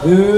Unaba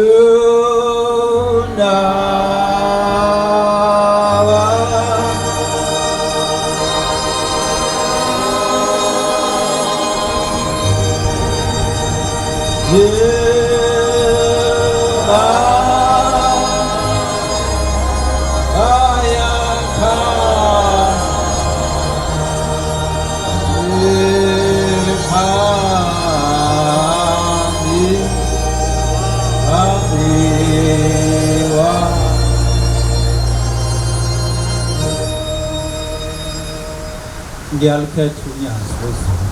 Ngiyalukhetha unyazi lwezulu.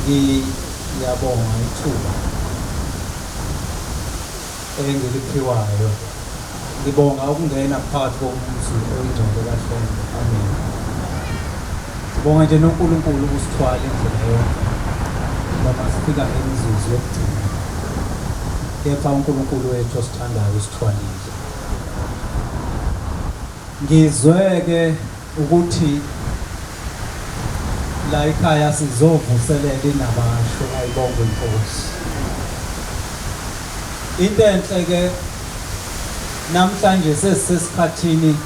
Ngiyabonga ithuba engiliphiwayo. Ngibonga ukungena phakathi komuzi oyingcwele kaHlenge. Amen. Sibonga nje noNkulunkulu ukusithwala indlela yonke noma sifika ngemizuzu yokugcina. Kepha uNkulunkulu wethu osithandayo usithwalile. Ngizwe-ke ukuthi la ekhaya sizovuselela inabasho ayibongwe inkosi. Into enhle ke namhlanje sesisesikhathini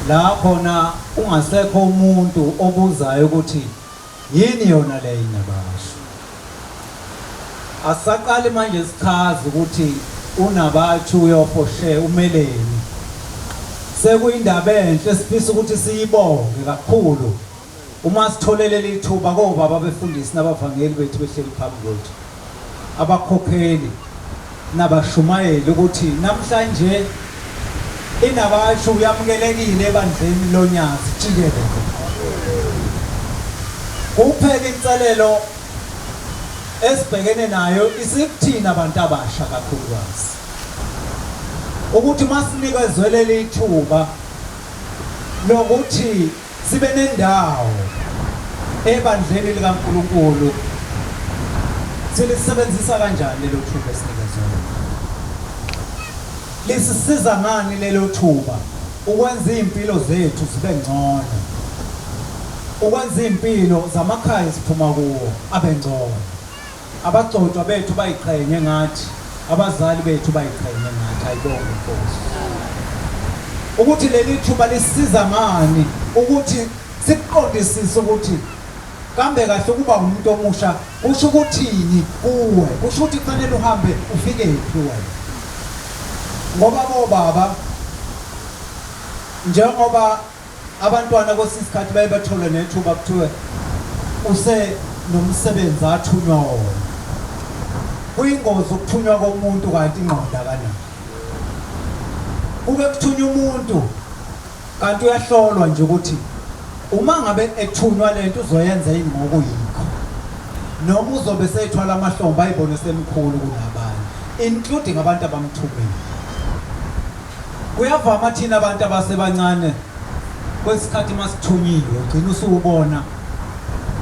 la khona ungasekho umuntu obuzayo ukuthi yini yona le inabasho. Asaqali manje sichaze ukuthi uNabachu uyofoshe umeleni. Sekuyindaba enhle sifisa ukuthi siyibonge kakhulu uma sithole leli thuba kobaba abefundisi nabavangeli bethu behleli phambi kwethu. Abakhokheli nabashumayeli ukuthi namhlanje iNabachu yamukelekile ebandleni loNyazi jikelele. Kuphela inselelo esibhekene nayo isikuthina abantu abasha kakhulukazi ukuthi masinikezwe leli thuba lokuthi sibe nendawo ebandleni likaNkulunkulu silisebenzisa kanjani lelo thuba esinikezwe lona. Lisisiza ngani lelo thuba ukwenza izimpilo zethu zibe ngcono, ukwenza izimpilo zamakhaya esiphuma kuwo abe ngcono. Abagcotshwa bethu bayiqhenye ngathi, abazali bethu bayiqhenye ngathi, ayibonge inkosi. Ukuthi leli thuba lisisiza ngani ukuthi sikuqondisise ukuthi kambe kahle ukuba umuntu omusha kusho ukuthini kuwe, kusho ukuthi kufanele uhambe ufike phi wena. Ngoba bobaba njengoba abantwana kwesinye isikhathi baye bathole nethuba kuthiwe use nomsebenzi athunywa wona. Kuyingozi ukuthunywa komuntu kanti ingqondo akanayo. Kuke kuthunywa umuntu kanti uyahlolwa nje ukuthi uma ngabe ethunywa lento uzoyenza yini ngokuyikho noma uzobe sethwala amahlombe ayibone semkhulu kunabanye including abantu abamthumile. Kuyavama thina abantu abasebancane kwesikhathi masithunyiwe ugcina usuwubona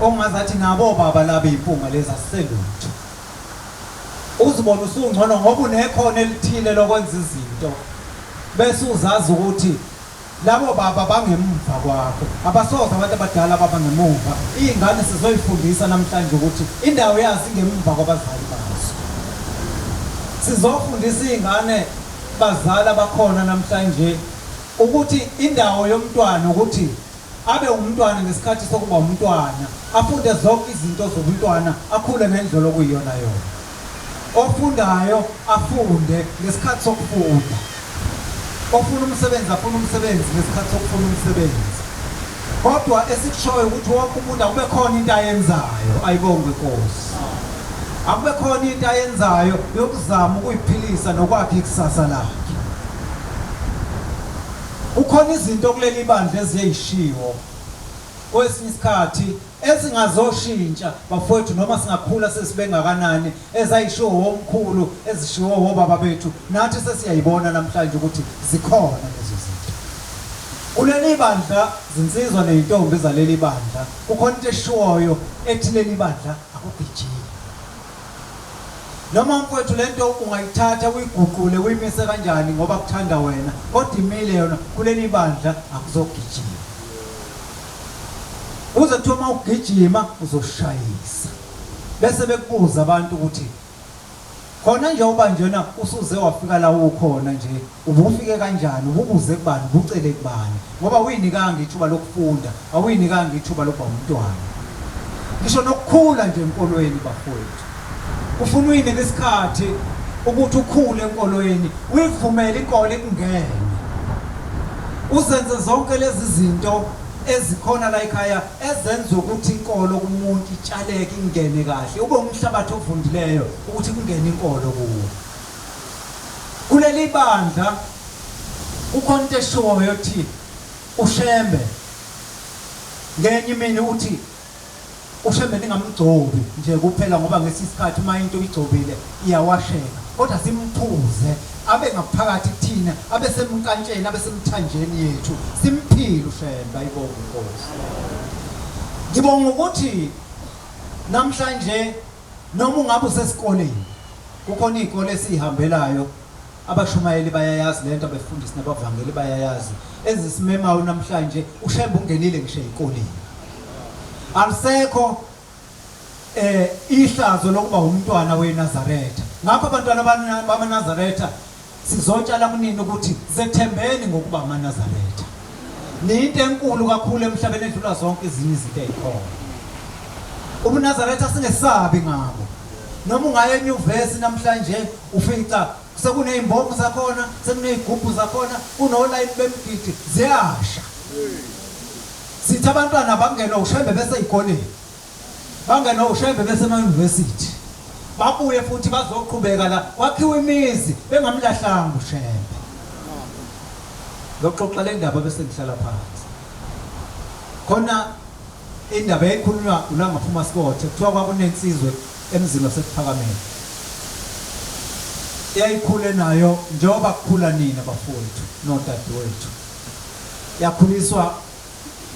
ongazathi nabo baba laba impunga lezi asiselutho. Uzibona usungcono ngoba unekhono elithile lokwenza izinto bese uzazi ukuthi labo baba bangemva kwakho. Abasoze abantu abadala baba ngemuva. Iy'ngane sizoyifundisa namhlanje ukuthi indawo yazo ingemva kwabazali bazo. Sizofundisa iy'ngane bazali abakhona namhlanje ukuthi indawo yomntwana ukuthi abe umntwana ngesikhathi sokuba umntwana, afunde zonke izinto zobuntwana, akhule ngendlela okuyiyona yona. Ofundayo afunde ngesikhathi sokufunda. Ofuna umsebenzi afune umsebenzi ngesikhathi sokufuna umsebenzi. Kodwa esikushoyo ukuthi wonke umuntu akube khona into ayenzayo, ayibongwe Nkosi. Akube khona into ayenzayo yokuzama ukuyiphilisa nokwakha ikusasa lakhe. Kukhona izinto kuleli bandla eziyishiwo kwesinye isikhathi ezingazoshintsha bafowethu noma singakhula sesibengakanani ezayishiwo womkhulu ezishiwo wobaba bethu nathi sesiyayibona namhlanje ukuthi zikhona lezo zinto kuleli bandla zinsizwa nezintombi zaleli bandla kukhona into eshiwoyo ethi leli bandla akugijimi noma mfowethu lento ungayithatha uyiguqule uyimise kanjani ngoba kuthanda wena kodwa imile yona kuleli bandla akuzogijima uze kuthiwa uma ugijima uzoshayisa bese bekubuza abantu ukuthi Khona nje uba njena usuze wafika la ukhona nje ubufike kanjani ububuze kubani ubucele kubani ngoba awuyinikanga ithuba lokufunda awuyinikanga ithuba lokuba umntwana ngisho nokukhula nje enkolweni bafowethu ufuna uyinike isikhathi ukuthi ukhule enkolweni uyivumele inkolo ikungene uzenze zonke lezi zinto ezikhona la ekhaya ezenza ukuthi inkolo kumuntu itshaleke ingene kahle ube umhlabathi ovundileyo ukuthi kungene inkolo kuwo kuleli bandla kukhona into eshoyo yokuthi uShembe ngenye imini uthi uShembe ningamgcobi nje kuphela ngoba ngesisikhathi uma into igcobile iyawasheka kodwa simphuze abe ngaphakathi kuthina abe semnkantsheni abe semthanjeni yethu simphile uShembe ayibonge inkosi ngibonga ukuthi namhlanje noma ungabe usesikoleni kukhona izikole esihambelayo abashumayeli bayayazi lento abefundisi nabavangeli bayayazi ezisimemayo namhlanje uShembe ungenile ngisho ezikoleni alisekho eh ihlazo lokuba umntwana weNazaretha ngakho abantwana bamaNazaretha sizotshala kunini ukuthi zethembeni ngokuba amaNazaretha niyinto enkulu kakhulu emhlabeni edlula zonke ezinye izinto ezikhona ubuNazaretha singesabi ngabo noma ungaya enyuvesi namhlanje ufica sekuney'mbombo zakhona sekuney'gubhu zakhona kunolayini bemgidi ziyasha sithi abantwana bangenwa ushembe besey'koleni bangenwa ushembe besemayunivesithi babuye futhi bazoqhubeka la kwakhiwa imizi bengamlahlanga ushembe Ngiyoxoxa le ndaba bese ngihlala phansi. Khona indaba eyayikhulunywa uLangaphuma Sikothe kuthiwa kwakunensizwe emzini waseKuphakameni eyayikhule nayo njengoba kukhula nina bafowethu nodadewethu yakhuliswa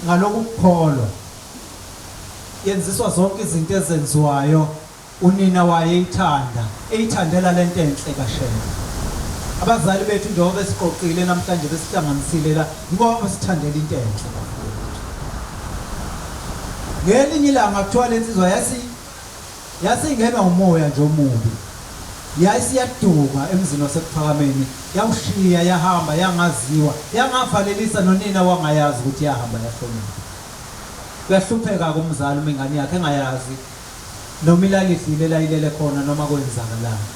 ngaloku kukholwa yenziswa zonke izinto ezenziwayo Unina wayeyithanda, eyithandela lento enhle kaShembe. Abazali bethu njengoba besiqoqile namhlanje besihlanganisile la, ngoba besithandela into enhle bafowethu. Ngelinye ilanga kuthiwa le nsizwa yasi yasingenwa umoya nje omubi. Yayisiyaduka emzini waseKuphakameni, yawushiya yahamba yangaziwa, yangavalelisa nonina wangayazi ukuthi yahamba yashonaphi. Uyahlupheka-ke umzali uma ingane yakhe engayazi noma ilalidlile la ilele khona noma kwenzakalani.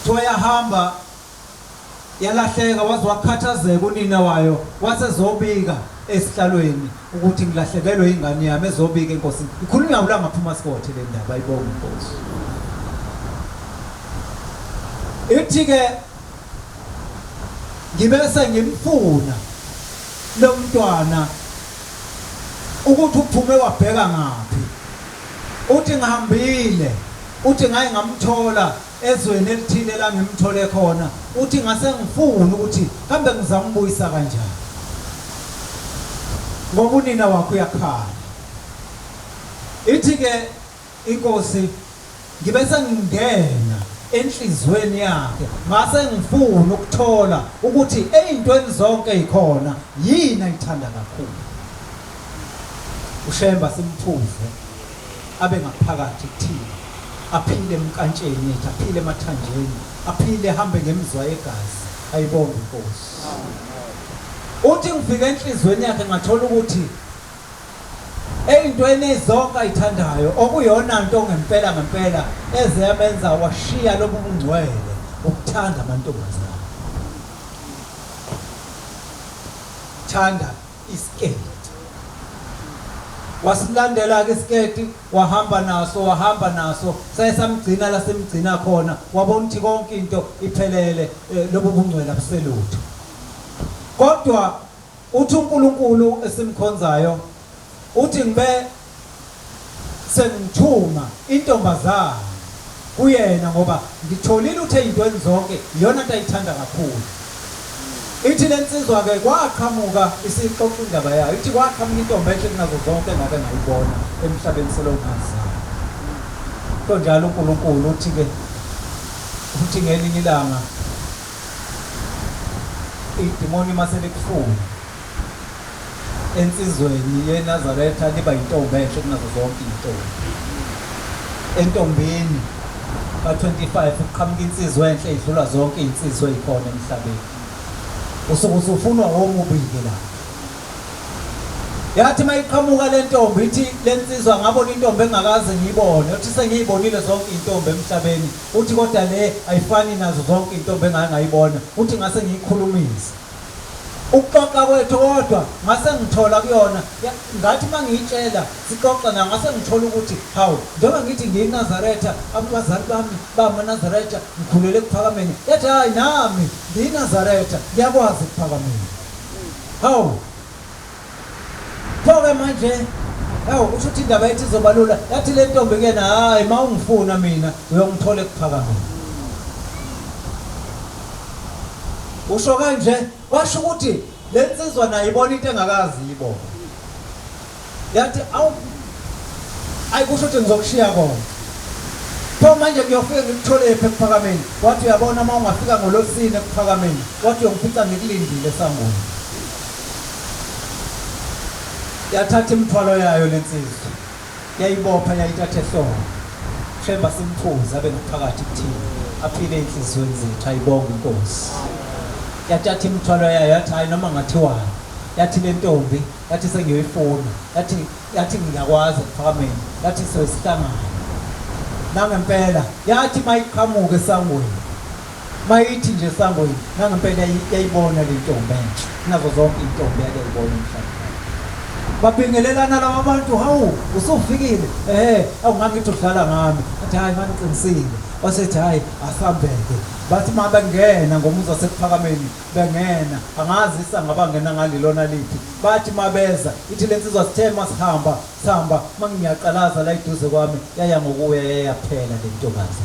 Kuthiwa yahamba yalahleka waze wakhathazeka unina wayo wasezobika esihlalweni ukuthi ngilahlekelwe ingane yami ezobika enkosini. Ikhulunywa uLangaphuma Sikothe le ndaba ayibonga inkosi. Ithi-ke ngibe sengimfuna lo mntwana ukuthi uphume wabheka ngaphi uthi ngihambile uthi ngaye ngamthola ezweni elithile la ngimthole khona uthi ngase ngifuna ukuthi kambe ngizambuyisa kanjani ngoba unina wakhe uyakhala ithi ke Inkosi ngibe sengingena enhlizweni yakhe ngase ngifuna ukuthola ukuthi eyintweni zonke ikhona yini ayithanda kakhulu uShemba simphuze abe ngaphakathi kuthina aphile emnkantsheni yethu aphile emathanjeni aphile ehambe ngemizwa yegazi ayibonge inkosi uthi ngifike enhlizweni yakhe ngathola ukuthi Eyintweni zonke ayithandayo okuyona nto ngempela ngempela eze yamenza washiya lobu bungcwele ukuthanda amantombazane. Thanda isiketi. Wasilandela-ke isiketi wahamba naso wahamba naso saye samgcina la simgcina khona wabona ukuthi konke into iphelele eh, lobu bungcwele abuselutho. Kodwa Uthi uNkulunkulu esimkhonzayo uthi ngibe sengithuma intombazane kuyena ngoba ngitholile uthe ey'ntweni zonke iyona nto ayithanda kakhulu. Ithi le nsizwa-ke kwaqhamuka isixoxa indaba yayo, ithi kwaqhamuka intombi enhle kunazo zonke engake ngayibona emhlabeni selokhu ngazalwa. Usho njalo uNkulunkulu uthi-ke uthi ngelinye ilanga Idimoni uma selikufuna ensizweni yeNazaretha liba yintombi enhle kunazo zonke iy'ntombi. Entombini ka-25 kuqhamuka insizwa enhle idlula zonke iy'nsizwa ey'khona emhlabeni. Usuke usufunwa womubi-ke la. Yathi uma iqhamuka le ntombi ithi le nsizwa ngabona intombi engakaze ngiyibone, uthi sengiyibonile zonke iy'ntombi emhlabeni, uthi kodwa le ayifani nazo zonke iy'ntombi engake ngayibona, uthi ngase ngiyikhulumise. Ukuxoxa kwethu kodwa ngase ngithola kuyona, ngathi uma ngiyitshela sixoxa nayo ngase ngithola ukuthi hawu njengoba ngithi ngiyiNazaretha, abazali bami bangamaNazaretha, ngikhulele ekuphakameni, yathi hhayi nami ngiyiNazaretha ngiyakwazi ekuphakameni. Hawu pho-ke manje hawu kusho ukuthi indaba yethu izoba lula. Yathi le ntombi kuyena hhayi uma ungifuna mina uyongithola ekuphakameni. Usho kanje washo ukuthi le nsizwa nayo ibona into engakazi iyibone. Yathi awu ayi kusho ukuthi ngizokushiya kona. Pho manje ngiyofike ngikutholephi ekuphakameni? Wathi uyabona uma ungafika ngolwesine ekuphakameni, wathi uyongifica ngikulindile esangweni. Yathatha imithwalo yayo lensizwa, yayibopha yayithatha ehlombe. Shemba simphuze abe ngaphakathi kuthina, aphile ey'nhliziyweni zethu, ayibonge iNkosi. Yathatha imithwalo yayo yathi hhayi noma ngathiwani. Yathi le ntombi yathi sengiyoyifuna yathi yathi ngiyakwazi ekuphakameni yathi soyisihlangana nangempela yathi mayiqhamuka esangweni mayithi nje esangweni nangempela yayibona le ntombi enhle nazo zonke intombi yake yayibona emhlabeni babingelelana laba bantu hawu usufikile ehe awungangithi udlala ngami athi hayi ngangiqinisile wasethi hayi asambeke bathi uma bengena ngomuzi wasekuphakameni bengena angazi isango abangena ngalilona liphi bathi mabeza ithi lensizwa sithe masihamba sihamba mangiyaqalaza la iduze kwami yaya ngokuya yayaphela le ntokazi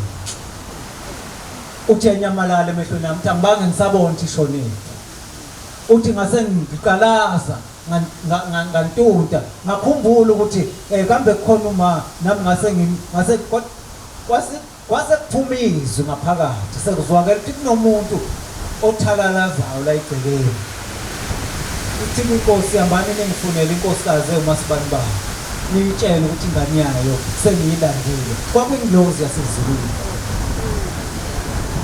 uthi yanyamalala emehlweni ami uthi angibange ngisabona ukuthi ishonile uthi ngase ngiqalaza ngantunta ngakhumbula ukuthi eh kambe kukhona uma nami ngase ngase kwase Kwase kuphuma izwi ngaphakathi sekuzwakela ukuthi kunomuntu othalalazayo la egcekeni. Ithi kwinkosi hambani ningifunele inkosikazi ewumasibanibani niyitshele ukuthi ingane yayo sengiyilandile. Kwakuyingilozi yasezulwini.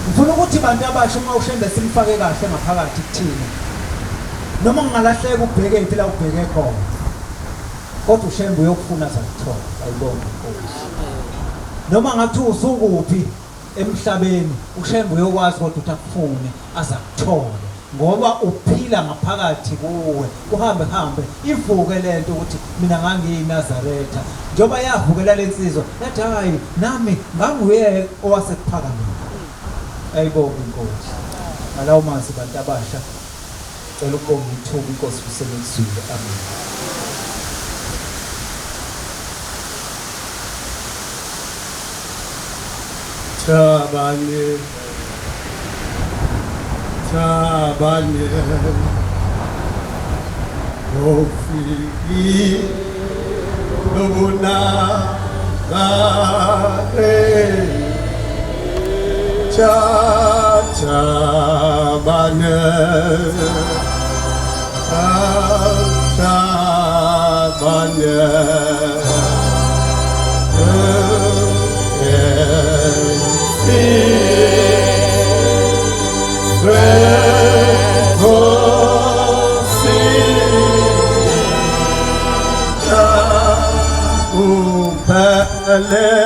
Ngifuna ukuthi bantu abasha uma uShembe simfake kahle ngaphakathi kuthina. Noma ngingalahleka ubhekephi la ubheke khona. Kodwa uShembe uyokufuna azakuthola. Ayibonge inkosi. Noma ngathi usukuphi emhlabeni uShembe uyokwazi kodwa ukuthi akufune azakuthole ngoba uphila ngaphakathi kuwe kuhambe hambe ivuke lento ukuthi mina ngangiyiNazaretha njengoba yavukela lensizwa yathi hayi nami nganguye owasekuphakameni ayibonge inkosi ngalawo mazwi bantu abasha Cela ukubonga ithuba inkosi kusemekuzwile amen. Thabane Thabane Ofiki Lobuna Thabane Thabane Uphelele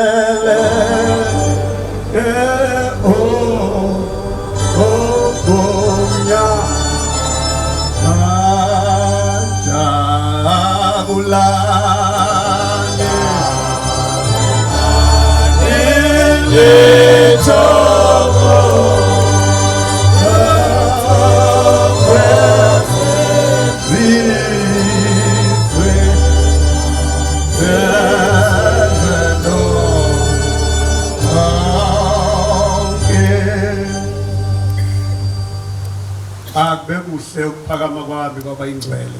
Akube kuhle ukuphakama kwami kwaba ingcwele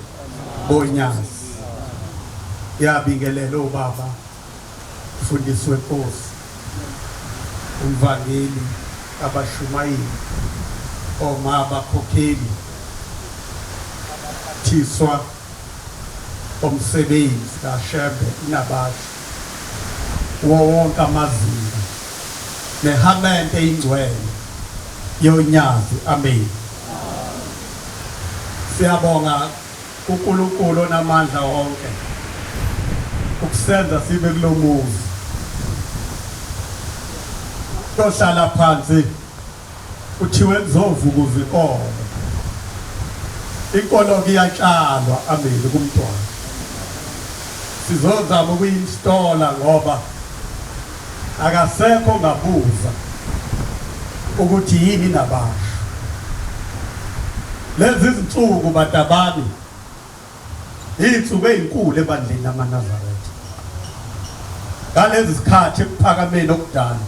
bonyazi yabingelela obaba mfundisi wenkosi umvangeli abashumayeli oma abakhokheli thiswa omsebenzi kaShembe inabasho kuwo wonke amazinga. Nehamente ingcwele yonyazi. Amen. Siyabonga uNkulunkulu onamandla wonke ukusenza sibe kulomuzi. Tohlala phansi kuthiwe kuzovukuza inkolo. Inkolo iyatshalwa amen kumntwana. Sizozama ukuyinstola ngoba akasekho ngabuza ukuthi yini nabasho. Lezi izinsuku batabami izinsuku ezinkulu ebandleni lamaNazaretha. Ngalezi zikhathi ekuphakameni okudala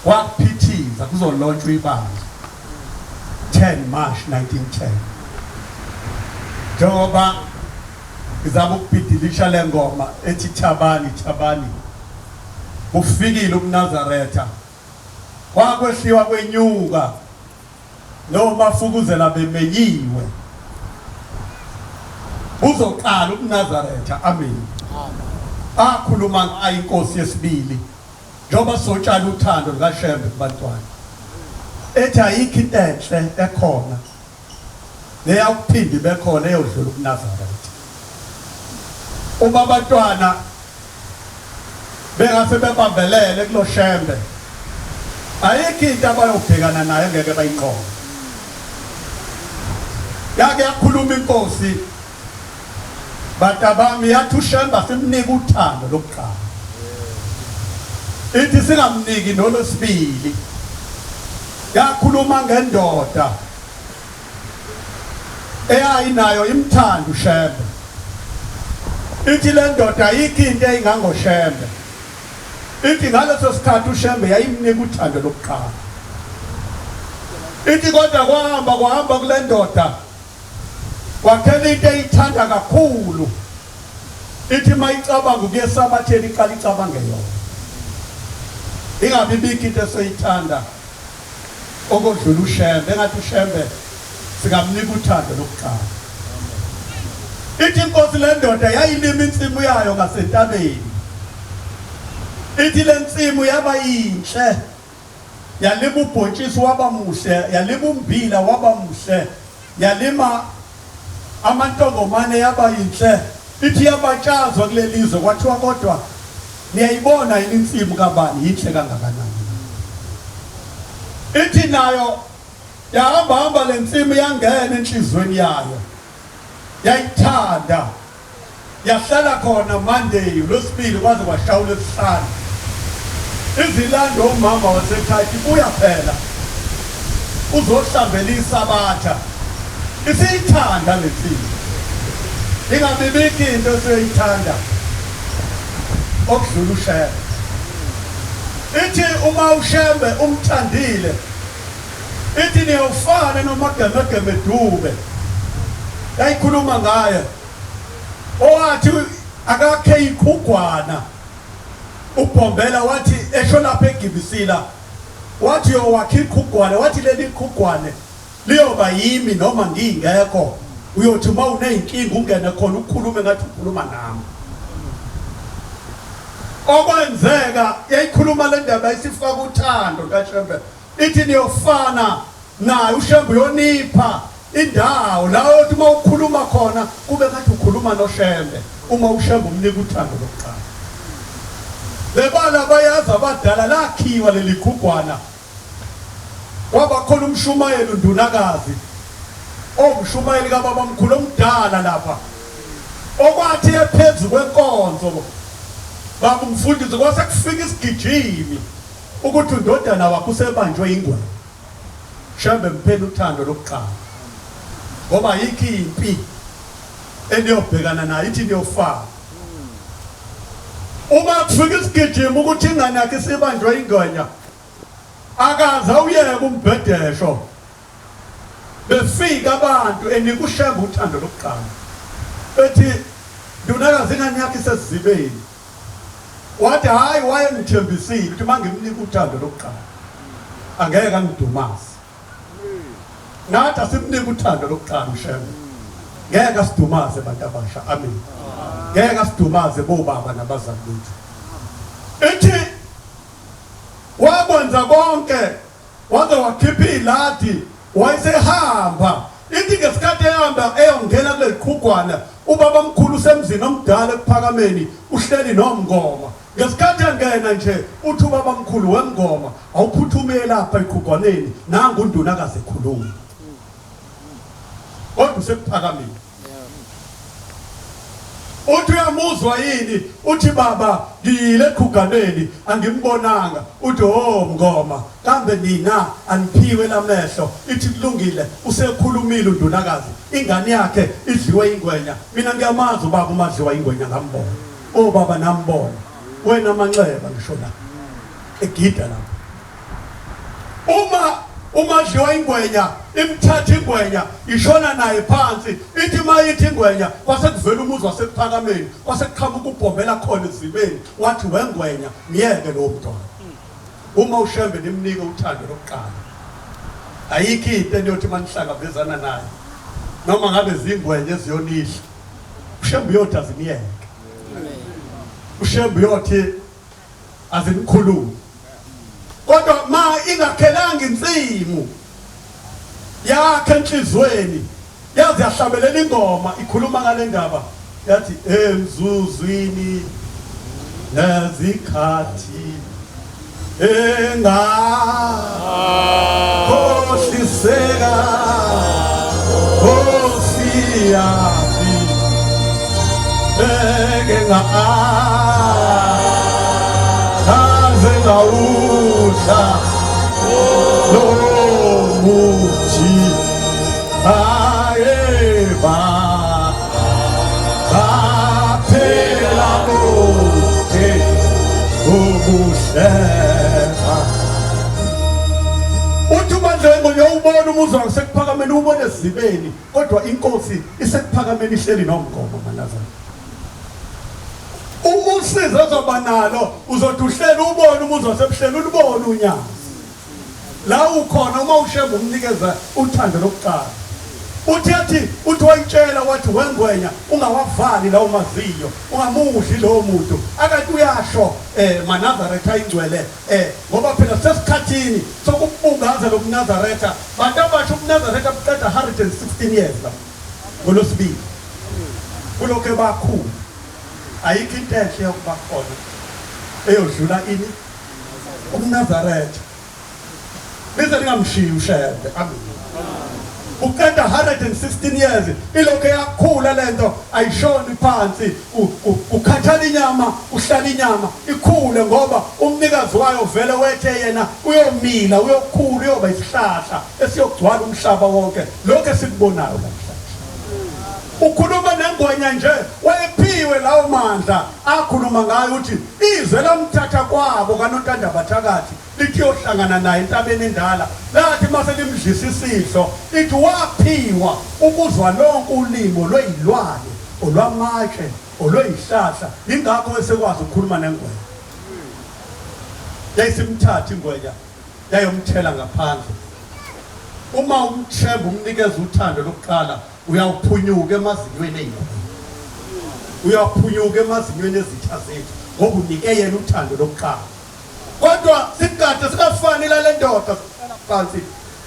kwakuphithiza kuzolontshwa ibandla 10 March 1910. Njengoba ngizama ukubhidilisha le ngoma ethi thabani thabani kufikile umNazaretha kwakwehliwa kwenyuka noma fukuzela bemenyiwe uzoqala umNazaretha. Amen. Akhuluma ngayo inkosi yesibili njengoba sotshala uthando lukaShembe kubantwana ethi ayikho into enhle ekhona neyakuphinda ibe khona eyodlula ubuNazaretha. Uma abantwana bengase bebambelele kulo Shembe, ayikho into abayobhekana nayo engeke bayinqobe. Yake yakhuluma inkosi bantabami yathi uShembe asimnike uthando lokuqala, ithi singamniki nolwesibili. Yakhuluma ngendoda eyayinayo imthanda uShembe, ithi le ndoda ayikho into eyingangoShembe. Ithi ngaleso sikhathi uShembe yayimnika uthando lokuqala. Ithi kodwa kwahamba kwahamba kule ndoda kwakhela into eyithanda kakhulu. Ithi mayicabanga ukuya esabatheni iqala icabange yona, ingabi ibikho into eseyithanda okodlula uShembe. Engathi uShembe singamnika uthando lokuqala. Ithi inkosi le ndoda yayilima insimu yayo ngasentabeni. Ithi le nsimu yaba yinhle, yalima ubhontshisi waba muhle, yalima ummbila waba muhle, yalima amantongomane yaba yinhle. Ithi yabatshazwa kuleli zwe kwathiwa kodwa niyayibona yini insimu kabani yinhle kangakanani? Ithi nayo yahamba hamba le nsimu yangena enhlizweni yayo, yayithanda, yahlala khona Monday uLwesibili kwaze kwashaya uLwesihlanu. Izilanda umama wasekhaya ithi buya phela uzohlambela isabatha. Isiyithanda le nsimu, ingabibikho into eseyithanda okudlula uShembe. Ithi uma uShembe umthandile, ithi niyawufana noMagemegeme Dube yayikhuluma ngaye, owathi akakhe ikhugwana uBhombela, wathi esho lapha eGibisila, wathi uyowakha ikhugwane, wathi leli khugwane liyoba yimi noma ngingekho, uyothi uma uneyinkinga ungene khona ukhulume ngathi ukhuluma nami. Okwenzeka yayikhuluma le ndaba isifaka uthando kaShembe, ithi niyofana naye uShembe, uyonipha indawo la othi uma ukhuluma khona kube ngathi ukhuluma noShembe, uma uShembe umnika uthando lokuqala. Lebala bayazi abadala, lakhiwa leli khugwana, kwaba khona umshumayeli uNdunakazi owumshumayeli kababamkhulu omdala lapha, okwathi ephezu kwenkonzo baba umfundisi kwase kufika isigijimi ukuthi undodana wakhe usebanjwe ingwenya. Shembe mphela uthando lokuqala, ngoba ayikho impi eniyobhekana nayo, ithi niyofana. Uma kufika isigijimi ukuthi ingane yakhe isibanjwe ingwenya, akaze awuyeke umbhedesho. Befika abantu enika uShembe uthando lokuqala, bethi ndunakazi ingane yakhe isesizibeni. Wathi hhayi, wayengithembisile ukuthi uma ngimnika uthando lokuqala angeke angidumaze. Nathi asimnike uthando lokuqala uShembe, ngeke asidumaze bantu abasha. Amen. Ngeke asidumaze bobaba nabazali bethu. Ithi wabo Wakwenza konke waze wakhipha iladi wayesehamba. Ithi ngesikhathi ehamba eyongena kuleli qhugwana ubaba mkhulu usemzini omdala ekuphakameni uhleli nomngoma. Ngesikhathi engena nje uthi ubaba mkhulu wemngoma awuphuthume lapha eqhugwaneni nangu undunakazi ekhuluma. Kodwa usekuphakamile. Uthi uyamuzwa yini? Uthi baba ngiyile eqhuganeni angimbonanga. Uthi oh ngoma kambe nina aniphiwe lamehlo. Ithi kulungile usekhulumile undunakazi. Ingane yakhe idliwe ingwenya. Mina ngiyamazi ubaba uma adliwa ingwenya ngambona. Oh baba nambona. Wena manxeba ngisho la. Egida lapha. Uma umadliwa ingwenya imthatha ingwenya ishona naye phansi ithi mayithi ingwenya kwase kuvela umuzi wasekuphakameni kwase kuqhamuka ubhombela khona ezibeni wathi wengwenya myeke lowo mntwana uma ushembe nimnike uthando lokuqala ayikho into eniyothi manihlangabezana naye noma ngabe zingwenya eziyonidla ushembe uyothi azimyeke ushembe uyothi azimkhulumi kodwa ma ingakhelanga insimu yakhe enhlizweni yaze yahlabelela ingoma ikhuluma ngale ndaba yathi emzuzwini nezikhathi engakhohliseka Nkosi yami eke ngaze ngawudla lo muthi ayeba baphela bonke ubuhleba uthi uMadlongo uyowubona umuzi wasekuphakameni uwubone esizibeni kodwa inkosi isekuphakameni ihleli nomgomo manazana usizo ozoba nalo uzothi uhleli ubone umuzi wasebuhleni ulubone unyazi la ukhona uma ushembe umnikeza uthando lokuqala uthi athi uthi wayitshela wathi wengwenya ungawavali lawo mazinyo ungamudli lowo muntu akati uyasho eh manazaretha ingcwele eh ngoba phela sesikhathini sokubungaza lokunazaretha bantu abasha ubunazaretha buqeda 116 years la ngolwesibili kulokhu bakhulu ayikho into enhle yokuba khona eyodlula ini umnazaretha lize lingamshiyi ushembe amen uqeda 116 years ilokhu eyakhula lento ayishoni phansi ukhathala inyama uhlala inyama ikhule ngoba umnikazi wayo vele wethe yena uyomila uyokhula uyoba isihlahla esiyogcwala umhlaba wonke lokho esikubonayo namhlanje ukhuluma nengwenya nje wayephiwe lawo mandla akhuluma ngayo uthi izwe lamthatha kwabo kanontanda bathakathi lithi yohlangana naye entabeni endala lathi mase limdlisa isidlo ithi waphiwa ukuzwa lonke ulimo lweyilwane olwamatshe olweyihlahla ingakho esekwazi ukukhuluma nengwenya yayisimthatha ingwenya yayomthela ngaphandle uma umthemba umnikeza uthando lokuqala uyawuphunyuka emazinyweni ey'ngwenya uyaphunyuka emazinyweni ezitha zethu ngoba unike yena uthando lokuqala kodwa sigade sikafani lale ndoda phansi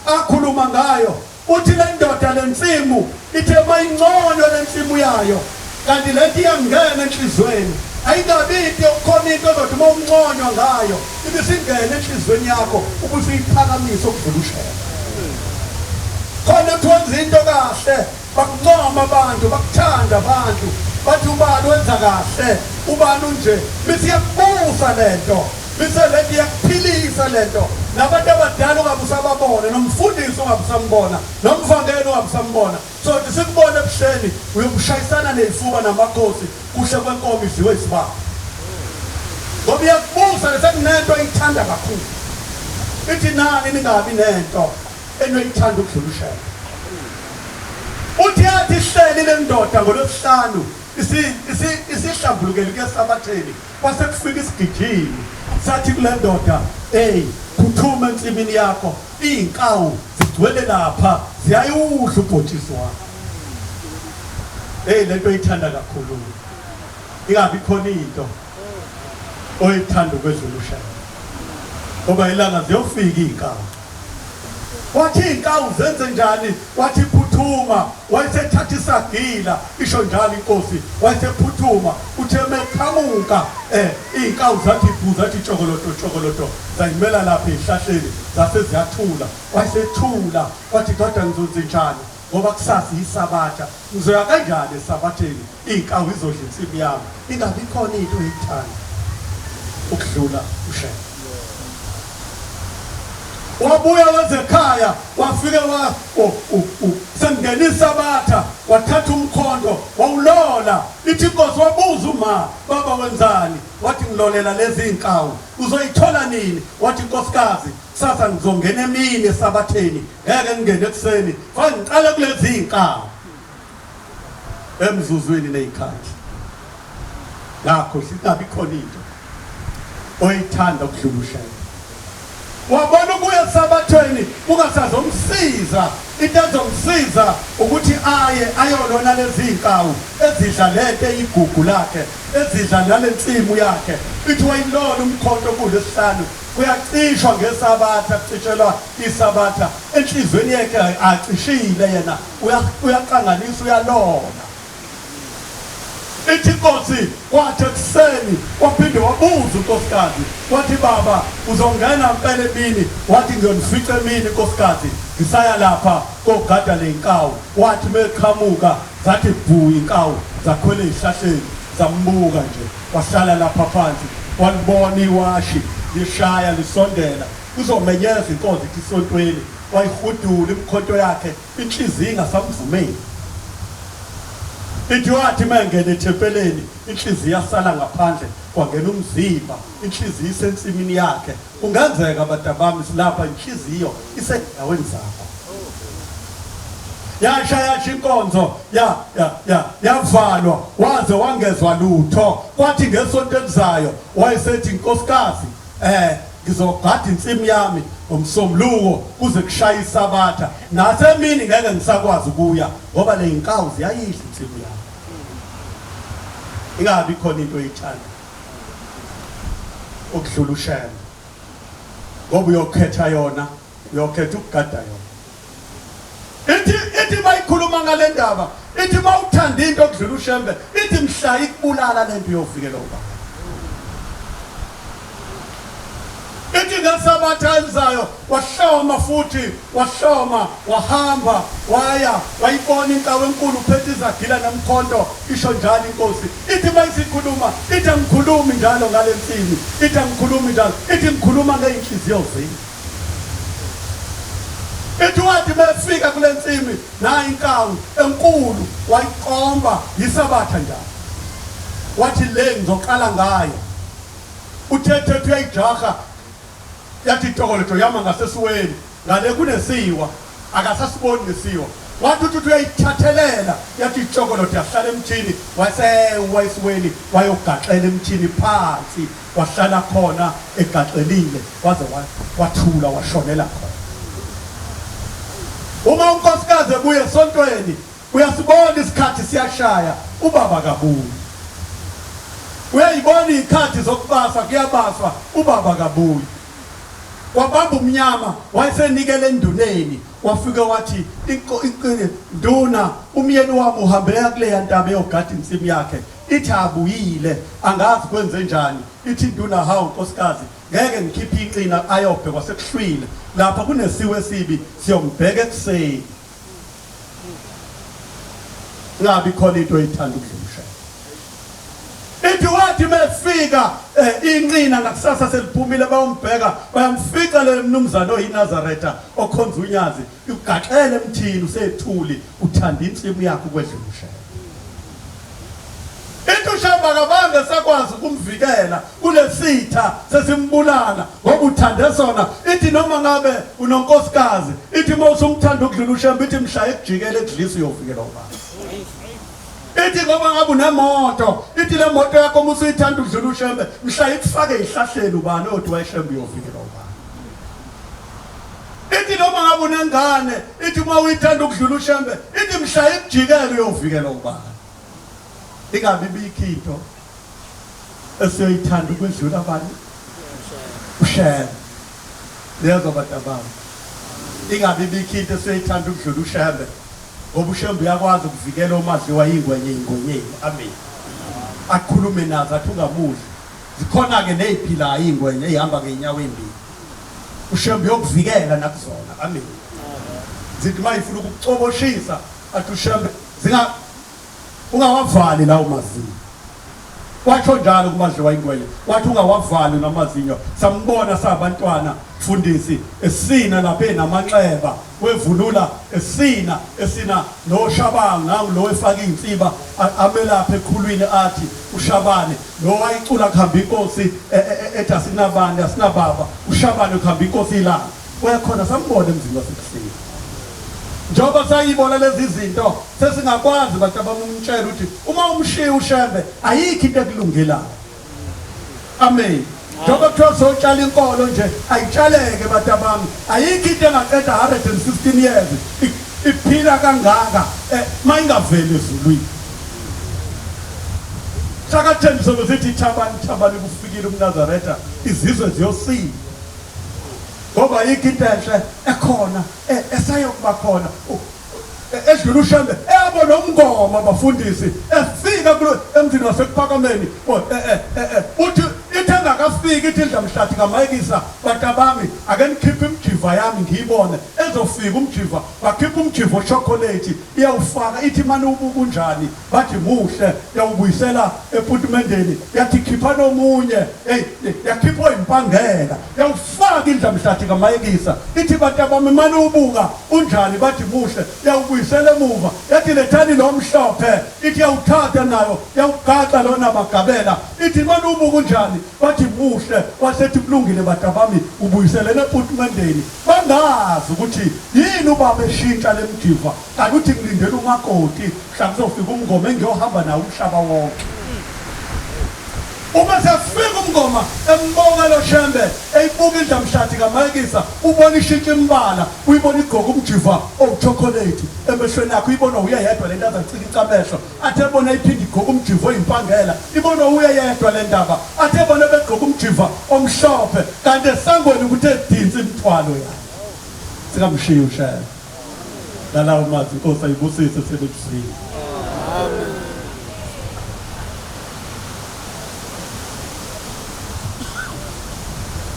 akhuluma ngayo uthi le ndoda lensimu ithe mayinconywa lensimu yayo kanti lento iyangena enhlizweni ayingabi into yokukhona into ozothi uma unconywa ngayo ibisingena enhlizweni yakho ubusuyiphakamisa okudlula ushela khona uthi wenza into kahle bakuncoma abantu bakuthanda abantu bathi ubani wenza kahle ubani unje bese iyakubusa lento bese lento iyakuphilisa lento nabantu abadala ungabe usababona nomfundisi ungabe usambona nomvangeli ungabe usambona so sikubone ebuhleni uyokushayisana nezifuba namakhosi kuhle kwenkomo idliwe isibaba ngoba iyakubusa lesekunento oyithanda kakhulu ithi nani ningabi nento enoyithanda ukudlula ushembe uthi yathi ihleli le ndoda ngolwesihlanu isihlambulukele kuyesabatheni kwase kufika isigijimi sathi kule ndoda ey phuthuma ensimini yakho iy'nkawu zigcwele lapha ziyayudla ubhontshisi wakho hey lento oyithanda kakhulu ingabi khona into oyithanda ukwedlula ushembe. Ngoba ilanga ziyofika iy'nkawu. Wathi iy'nkawu zenze njani? Wathi phuthuma, wayesethatha isagila, isho njalo inkosi, wayesephuthuma, uthe meqhamuka eh iy'nkawu zathi bhu zathi tshokoloto tshokoloto zayimela lapha ey'hlahleni zase ziyathula. Wayesethula, wathi kodwa ngizonzenjani ngoba kusasa yisabatha, ngizoya kanjani esabatheni iy'nkawu izodla insimu yami, ingabi khona into oyithanda ukudlula uShembe. Wabuya wezekhaya wafike wa sengena isabatha wathatha umkhonto wawulola ithi inkosi wabuza uma baba wenzani wathi ngilolela lezi inkawu uzoyithola nini wathi nkosikazi kusasa ngizongena emini esabatheni ngeke ngingene ekuseni fanele ngiqale kulezi inkawu emzuzwini ney'khathi ngakho ingabi khona into oyithanda ukudlula ushembe wabona ukuya esabathweni kungasazomsiza into ezomsiza ukuthi aye ayolona lezi zinkawu ezidla lento eyigugu lakhe ezidla nale nsimu yakhe ithi wayilona umkhonto kulesihlanu kuyacishwa ngesabatha kucishelwa isabatha enhlizweni yakhe acishile yena uyaqanganisa uyalona ithi inkosi kwathi ekuseni waphinde wabuza unkosikazi wathi baba uzongena mpela emini wathi ngiyonifica emini nkosikazi ngisaya lapha kogada ley'nkawu wathi meqhamuka zathi bhu inkawu zakhwela ey'hlahleni zambuka nje wahlala lapha phansi walibona iwashi lishaya lisondela kuzomenyeza inkonzo ithi isontweni wayihudula imikhonto yakhe inhliziyo ingasamvumeli ithi wathi uma engena ethempeleni inhliziyo yasala ngaphandle kwangena umzimba inhliziyo isensimini yakhe kungenzeka badabami silapha inhliziyo isendaweni zakho yasha yasha inkonzo ya ya ya yavalwa waze wangezwa lutho kwathi ngesonto elizayo wayesethi nkosikazi eh ngizogada insimu yami ngomsombuluko kuze kushaye isabatha nasemini ngeke ngisakwazi ukuya ngoba le inkawu ziyayidla insimu yami ingabi khona into oyithanda ukudlula ushembe ngoba uyokhetha yona uyokhetha ukugada yona ithi ithi bayikhuluma ngale ndaba ithi mawuthanda into okudlula ushembe ithi mhla ikubulala lento uyovikela uba ithi ngesabatha elizayo wahloma futhi wahloma wahamba waya wayibona inkawu enkulu uphethe izagila nomkhonto isho njalo inkosi ithi mayisikhuluma ithi angikhulumi njalo ngale nsimi ithi angikhulumi njalo ithi ngikhuluma ngey'nhliziyo zenu Ithi wathi befika kule nsimi nayi inkawu enkulu wayikomba yisabatha njalo. Wathi le ngizoqala ngayo. Uthethe uyayijaha yathi itokoletho yama ngasesiweni ngale kunesiwa akasasiboni nesiwa wathi uthi uyayithathelela yathi itshokolodo yahlala emthini wasewa esiweni wayogaxela emthini phansi wahlala khona egaxelile waze wathula washonela khona uma unkosikazi ebuye esontweni uyasibona isikhathi siyashaya ubaba kabuyi uyayibona izikhathi zokubasa kuyabaswa ubaba kabuyi wabamba umnyama wayesenikela enduneni wafike wathi nduna umyeni wami uhambela kuleya ntaba eyogada insimu yakhe ithi abuyile angazi kwenze njani ithi induna hawu nkosikazi ngeke ngikhiphe inqina ayobhekwa sekuhlwile lapha kunesiwe esibi siyombheka ekuseni ngabi khona into oyithanda ukudlusha ithi wathi mefika eh, inqina ngakusasa seliphumile bayombheka bayamfica le mnumzane oyiNazaretha okhonza unyazi ugaxele emthini usethuli uthanda insimu yakhe ukwedlula ushela Into uShembe akabange sakwazi ukumvikela kulesitha sesimbulala ngoba uthande sona ithi noma ngabe unonkosikazi ithi uma usumthanda ukudlula uShembe ithi mshaye ekujikele ekudlisa uyovikela ubaba ithi ngoba ngabe unemoto ithi le moto yakho uma usuyithanda ukudlula uShembe mshaye ikufake ezihlahleni ubani othi wayeshembe uyovikela ubaba ithi noma ngabe unengane ithi uma uyithanda ukudlula ushembe ithi mshaye ikujikele uyovikela ubani ingabi bikho into esiyoyithanda ukwedlula abani ushembe. Liyazwa bantabami. Ingabe ibikho into esiyithanda ukudlula uShembe. Ngoba uShembe uyakwazi ukuvikela omadliwa ingwenye ingwenyeni. Amen. Akhulume nazo athi ungamudli. Zikhona-ke ney'philayo iy'ngwenya ey'hamba ngey'nyawo ey'mbili. UShembe uyokuvikela nakuzona. Amen. Zithi uma ifuna ukukucoboshisa athi uShembe zinga ungawavali lawo mazinyo. Washo njalo kumadliwa ingwenya. Wathi ungawavali namazinyo. Sambona sabantwana mfundisi esina lapha enamanxeba wevunula esina esina noShabang nangu lo efaka izinsiba amelapha ekhulwini athi uShabane lo wayicula kuhamba inkosi e, e, e, ethi asinabani asinababa uShabane kuhamba inkosi ilanga wayekhona sambona emzini wasekuseni njengoba sayibona lezi zinto sesingakwazi bantu abamumtshela ukuthi uma umshiya uShembe ayikho into ekulungelayo. Amen. Njengoba kuthiwa sotshala inkolo nje ayitshaleke bantabami, ayikho into engaqeda 115 years iphila kangaka eh, mayingaveli ezulwini. Sakathembiso besithi thabani thabani kufikile umNazaretha izizwe ziyosinda. Ngoba ayikho into enhle ekhona eh, esayokuba khona edlula uShembe eyabo nomngoma bafundisi efika kulo emzini wasekuphakameni eh, eh, eh, uthi ithe engakafiki ithi indlamhlathi kamayekisa batabami ake nikhiphe imjiva yami ngiyibone ezofika umjiva bakhipha umjiva ochocolate iyawufaka ithi mane ubuka unjani bathi muhle yawubuyisela eputumendeni yathi khipha nomunye hey yakhipha impangela yawufaka indlamhlathi kamayekisa ithi bantu abami mane ubuka unjani bathi muhle yawubuyisela emuva yathi lethani lo mhlophe ithi yawuthatha nayo yawugaxa lona bagabela ithi mane ubuka unjani bathi muhle wasethi kulungile bantu abami ubuyiselene eputumendeni bangazi ukuthi yini ubaba eshintsha lemjiva Kanti uthi ngilindele umakoti mhla kuzofika umngoma engiyohamba nawo umhlaba wonke. Uma sefika umngoma emboka lo Shembe eyibuka indlamhlathi kaMayekisa ubona ishintsha imbala uyibona igqoka umjiva owuchocolate emehlweni akhe uyibona uye yedwa lento azacikica amehlo athe bona iphinde igqoka umjiva oyimpangela ibona uye yedwa le ndaba athe bona begqoka umjiva omhlophe kanti esangweni kuthe dinsi imithwalo yakhe sikamshiya uShembe. Lalawo mazwi inkosi ayibusise sebekuzwile. Amen.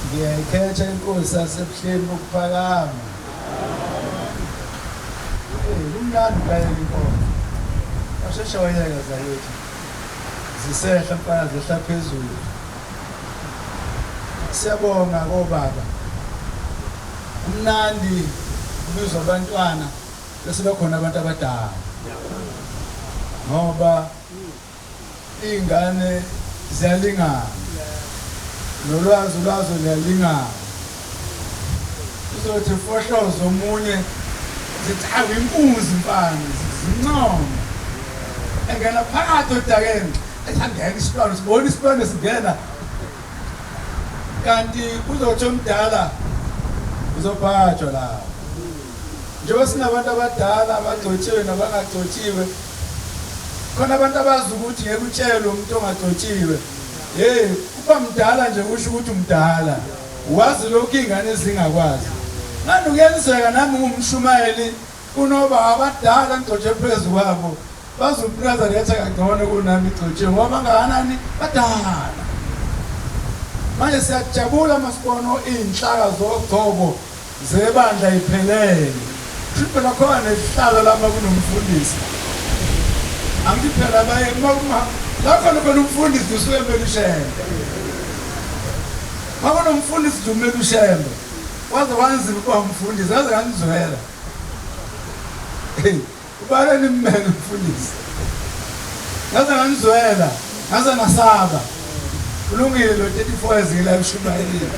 Ngiyayikhetha inkosi yasebuhleni bokuphakama. Hey, kumnandi ukulalela inkonzo. Washeshe wayeka zakithi. Zisehla mfana zehla phezulu. Siyabonga kobaba. Kumnandi kubizwa abantwana bese bekhona abantu abadala ngoba iy'ngane ziyalingana nolwazi lwazo luyalingana uzothi fohlozo omunye zithi awu inkunzi mfana zincoma engena phakathi odakeni ethi angena isilwane sibona isilwane singena kanti uzothi omdala uzobhajwa lapho njengoba sinabantu abadala abagcotshiwe nabangagcotshiwe khona abantu abazi ukuthi ngeke utshelwe umuntu ongagcotshiwe hey kuba mdala nje kusho ukuthi umdala wazi lokhu iy'ngane ezingakwazi manje kuyenzeka nami ngumshumayeli kunoba abadala ngigcotshe phezu kwabo Bazokunazaretha kangcono kunami igcotshiwe ngoba bangakanani badala. Manje siyajabula masibona iy'nhlaka zogcobo zebandla iphelele. Kusho phela khona nesihlalo lapha kunomfundisi. Angithi phela baye uma la khona khona umfundisi usuke emele uShembe. Makunomfundisi nje umele uShembe. Waze wanzima ukuba umfundisi, waze kanizwela. Hey. Ubale nimmele umfundisi. Ngaze nganizwela, ngaze ngasaba. Kulungile lo 34 years ngila emshumayelini.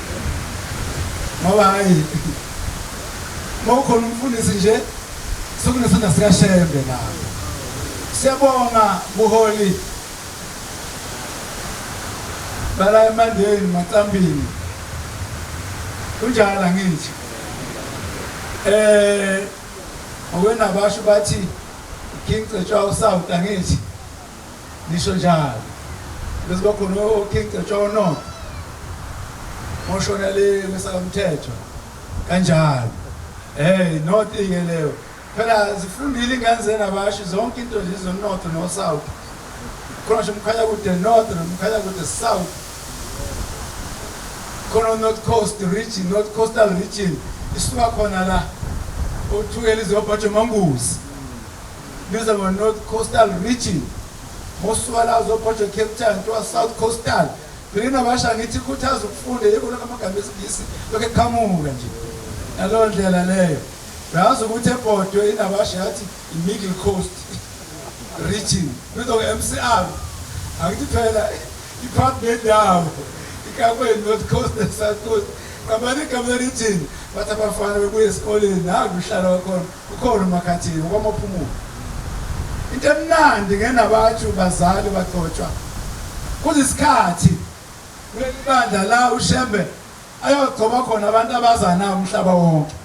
Ngoba hayi mawukhona umfundisi nje sekunesandla sikaShembe lapho. Siyabonga buholi bala eMandeni Macambini. Kunjalo angithi. Eh Ngokwena basho bathi King Cetshwayo South angithi nisho njalo bese bakhona oKing Cetshwayo North moshona le kwesakamthetho. Kanjalo. Hey, north ke leyo. Phela zifundile ingane zenabashi zonke into nje zo-north no-south. Khona nje uMkhanyakude north noMkhanyakude south. Khona North Coast region, North Coastal region isuka khona la oThukela izobhajo Manguzi. Biza ngo North Coastal region. Mosuka la uzobhajo Cape Town kuthiwa South Coastal. Phela basha ngithi khuthaza ukufunda yebo lokho amagama esiNgisi lokho eqhamuka nje. Naleyo ndlela leyo. Uyazi ukuthi eBhodwe inabasha yathi i-Middle Coast region. Bizwa nge-MCR. Angithi phela iphathi nendawo ikakwe North Coast ne South Coast. Qabani igama le-region bathi abafana bebuye esikoleni nangu uhlala wakhona ukhona uMakhathini okwamaphumulo. Into emnandi ngenabathu bazali bagcotshwa kuzisikhathi kuleli bandla la uShembe ayogcoba khona abantu abazana umhlaba wonke.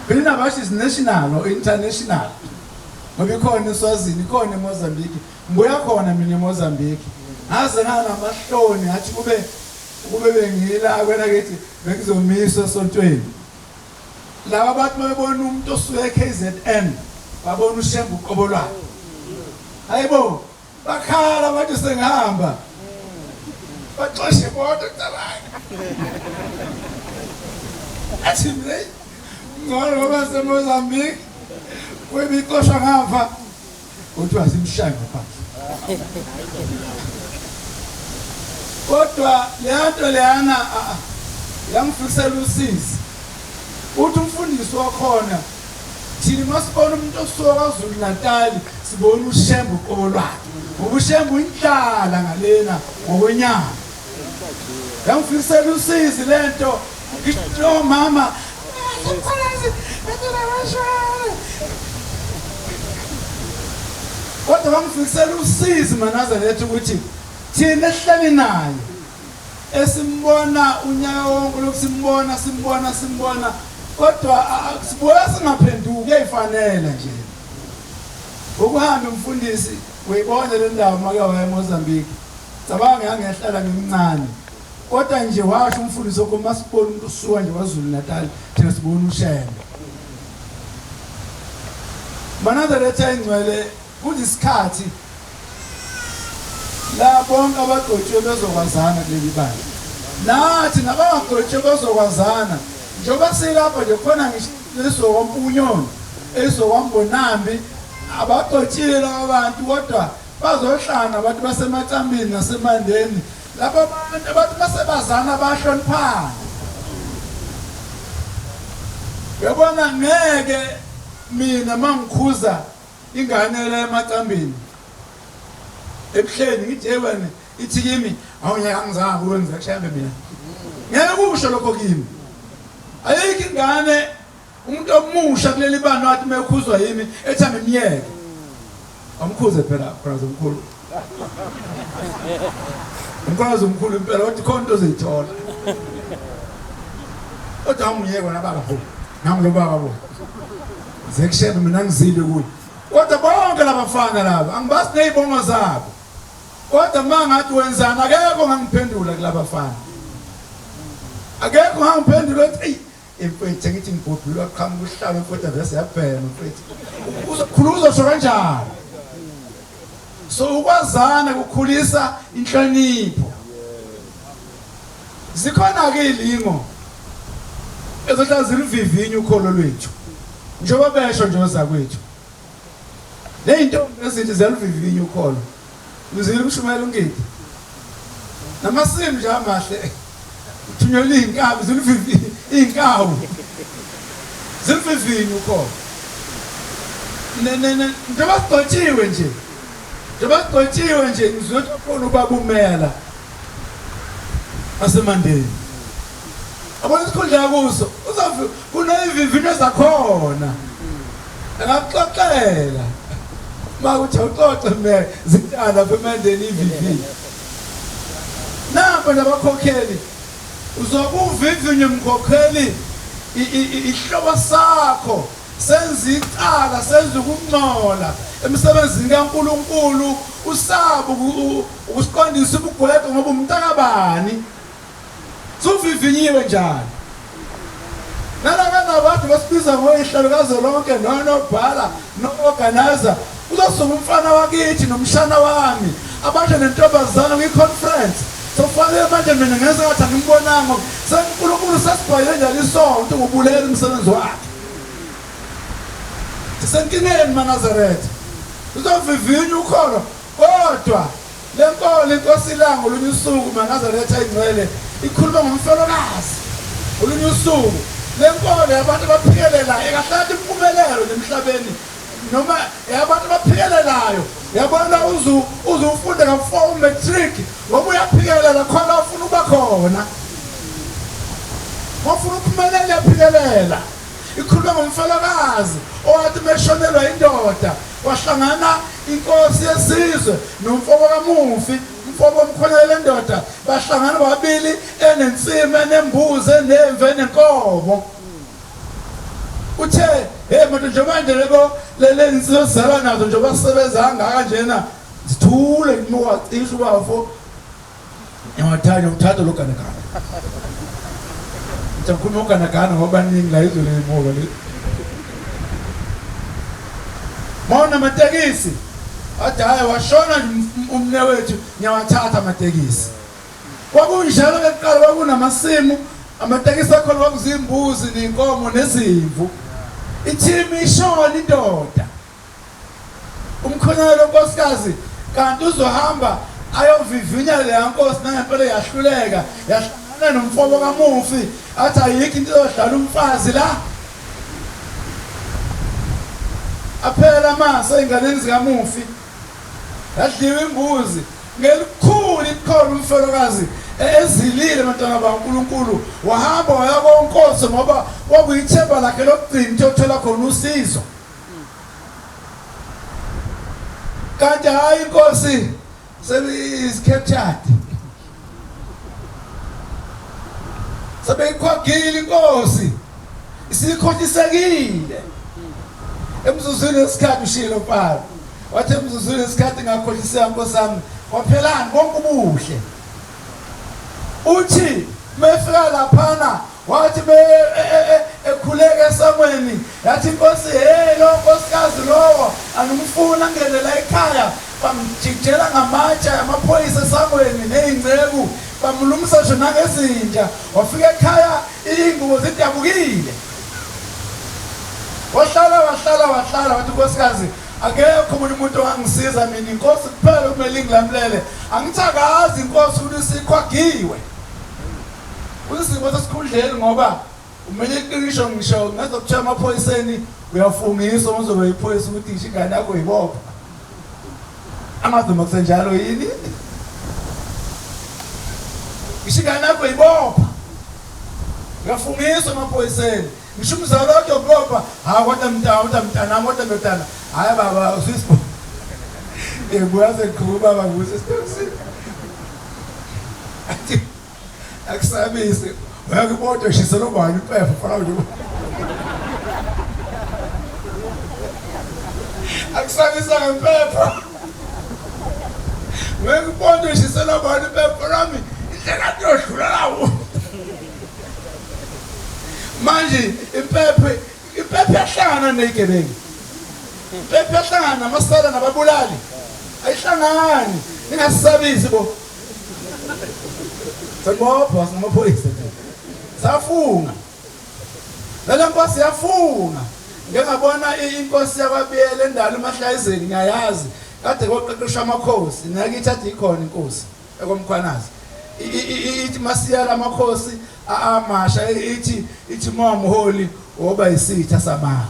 Phela basho is national or international. Ngoba ikhona eSwazini, ikhona eMozambique. Ngibuya khona mina eMozambique. Ngaze nganamahloni ngathi kube kube bengila kwena kithi bengizomiswa esontweni. Laba abantu mabebona umuntu osuke eKZN babona uShembe uqobo lwakhe. Hayibo bakhala abantu sengihamba. Baxoshe bodwa cabanga. Athi mina ngcono ngoba seMozambique kwebixoshwa ngapha kuthiwa simshaye ngaphandle. Kodwa leya nto leyana yangifikisela usizi. Uthi umfundisi wakhona thina masibona umuntu osuka KwaZulu Natal sibona uShembe uqobo lwakhe ngoba uShembe uyinhlala ngalena ngokwenyama. Yangifikisela usizi lento ngisho mama kodwa bangifikisela usizi maNazaretha ukuthi thina esihleli naye esimbona unyaka wonke lokhu simbona simbona simbona kodwa sibuya singaphenduki kuyayifanela nje ukuhamba umfundisi uyibona le ndawo make waya eMozambique cabanga ngangehlala ngimncane kodwa nje washo umfundisi okho masibona umuntu usuka nje kwaZulu Natal thina sibona uShembe maNazaretha ingcwele kunesikhathi la bonke abagcotshiwe bezokwazana kuleli bandla nathi nabangagcotshiwe bezokwazana njengoba silapha nje khona ngisho esokwampunyoni esokwambonambi abagcotshiwe laba bantu kodwa bazohlangana abantu basemacambini nasemandeni laba bantu abantu basebazana bahloniphana uyabona ngeke mina mangikhuza ingane la emacambini ebuhleni ngithi hey wena ithi kimi awunyaka angizange ukwenza kushambe mina ngeke kusho lokho kimi ayikho ingane umuntu omusha kuleli bani wathi mekhuzwa yimi ethi angimyeke amkhuze phela khona zomkhulu umkhulu omkhulu impela wathi khona into ozoyithola kodwa awungiyeke wena baba bo nangu lo baba bo zekushebe mina ngizile kuye kodwa bonke labafana laba angibazi nezibongo zabo kodwa uma ngathi wenzani akekho ongangiphendula kulabafana akekho ongangiphendula ethi eyi mfethu ngithi ngibhubhile waqhamuka uhlalo mfethu vese yabhema mfethu uzokhuluma uzosho kanjani so ukwazana kukhulisa inhlonipho zikhona-ke ilingo ezohlala ziluvivinya ukholo lwethu njengoba besho nje ozakwethu ney'ntombi ezinhle ziyaluvivinya ukholo Ngizile ukushumayela ungidi. Namasimu nje amahle. Uthunyelwa izinkabi zilivivi inkawu. Zilivivinye ukhona. Ne ne ne njengoba sigcotshiwe nje. Njengoba sigcotshiwe nje ngizothi khona ubaba umela. Asemandeni. Abona isikhundla kuso uzofi kunezivivinyo zakhona. Engakuxoxela. Makuthi awuxoxe me zintala lapha emandeni ivivinyo. Nampa nabakhokheli uzokuvivinya umkhokheli ihlobo sakho senza icala senza ukungcola emsebenzini kaNkuluNkulu usaba ukusiqondisa ubugwegwe ngoba umntakabani Suvivinyiwe njani? Nalaba nabantu basibiza ngoyihlalo kazwelonke nonobhala no-organizer uzosuka umfana wakithi nomshana wami abasha nentombazana kwi-conference sokufanele manje mina ngenza ngathi angimbonanga senkulunkulu sesibhayile njalo isonto ngubulela umsebenzi wakhe sisenkingeni manazaretha uzovivinya ukholo kodwa Le nkolo inkosi ilanga olunye usuku manazaretha ingcwele ikhuluma ngomfelokazi olunye usuku le nkolo yabantu abaphikelelayo ekahlala impumelelo nemhlabeni noma yabantu abaphikelelayo yabona uzu uze ufunde ka-four matric ngoba uyaphikelela khona ufuna ukuba khona wafuna ukuphumelela uyaphikelela ikhuluma ngomfelokazi owathi meshonelwa indoda Kwahlangana inkosi yesizwe nomfoko kamufi, umfoko omkhonela lendoda, bahlangana babili enensimi enembuzi enemvu enenkomo. Uthe, hey manje njengoba nje lebo lele insizwa sizalwa nazo njengoba sisebenza kangaka njena, sithule ngimuka cishe ubafo. Ngiyawathanda ngithatha lo ganagana. Ngithi ngikhuluma uganagana ngoba baningi la izwe lemuva le. Mawuna amatekisi athi hayi washona nje umne wethu ngiyawathatha amatekisi. Kwakunjalo ke kuqala kwakunamasimu amatekisi akhona kwakuzimbuzi nenkomo nezimvu. Ithimi ishona indoda. Umkhwenyana lonkosikazi kanti uzohamba ayovivinya leya nkosi nangempela yahluleka yahlangana nomfobo kamufi athi ayikho into ezodlala umfazi la aphela amasa ey'nganeni zikamufi yadliwa imbuzi ngelikhulu ikhona umfelokazi ezilile bantwana baNkulunkulu wahamba waya konkosi ngoba kwakuyithemba lakhe lokugcina ukuthi othola khona usizo Kanti hayi inkosi is captured. Sebeyikhwagile inkosi. Isikhohlisekile. Emzuzwini wesikhathi ushilo mfana. Wathi emzuzwini wesikhathi ngakhohliseka nkosi yami. Kwaphelani konke ubuhle. Uthi mefika laphana wathi be e, e, e, ekhuleka esangweni yathi inkosi hey lo nkosikazi lowo angimfuni angene la ekhaya bamjikijela ngamatshe amaphoyisa esangweni ney'nceku bamlumisa ngisho nangezinja wafika ekhaya iy'ngubo zidabukile wahlala wahlala wahlala wathi unkosikazi Akekho omunye umuntu ongangisiza mina inkosi kuphela kumele ingilamulele. Angithi akazi inkosi ukuthi sikhwagiwe. Kunzima sesikhundleni ngoba umele iqiniso ngisho ngezokuthiwa amaphoyiseni uyafungiswa uma uzoba iphoyisa ukuthi ngisho ingane yakho yibopha. Angazi noma kusenjalo yini. Ngisho ingane yakho yibopha. Uyafungiswa emaphoyiseni. Ngisho umzali wakhe ubopha, hayi kodwa mntana, kodwa mntanami, kodwa ndodana. Hayi baba, usisibo. Ngibuya sengiqhuba baba nguse esitokisini. Athi akusabisi. Uyakubodwa shisela ubani impepho fana nje. Akusabisa ngempepho. Uyakubodwa shisela ubani impepho lami. Indlela yodlula lawo. Manje impepho impepho yahlangana nezigebengu. Impepho yahlangana namasela nababulali. Ayihlangani. Ningasisabisi bo. Sabopha sinamaphoyisa nje. Safunga. Lale nkosi yafunga. Ngeke ngabona inkosi yakwabiyela endala uMahlayizeni ngiyayazi. Kade koqeqeshwa amakhosi nakithi athi ikhona inkosi. Ekomkhwanazi ithi masiyala amakhosi amasha ithi ithi mawumholi woba isitha samanga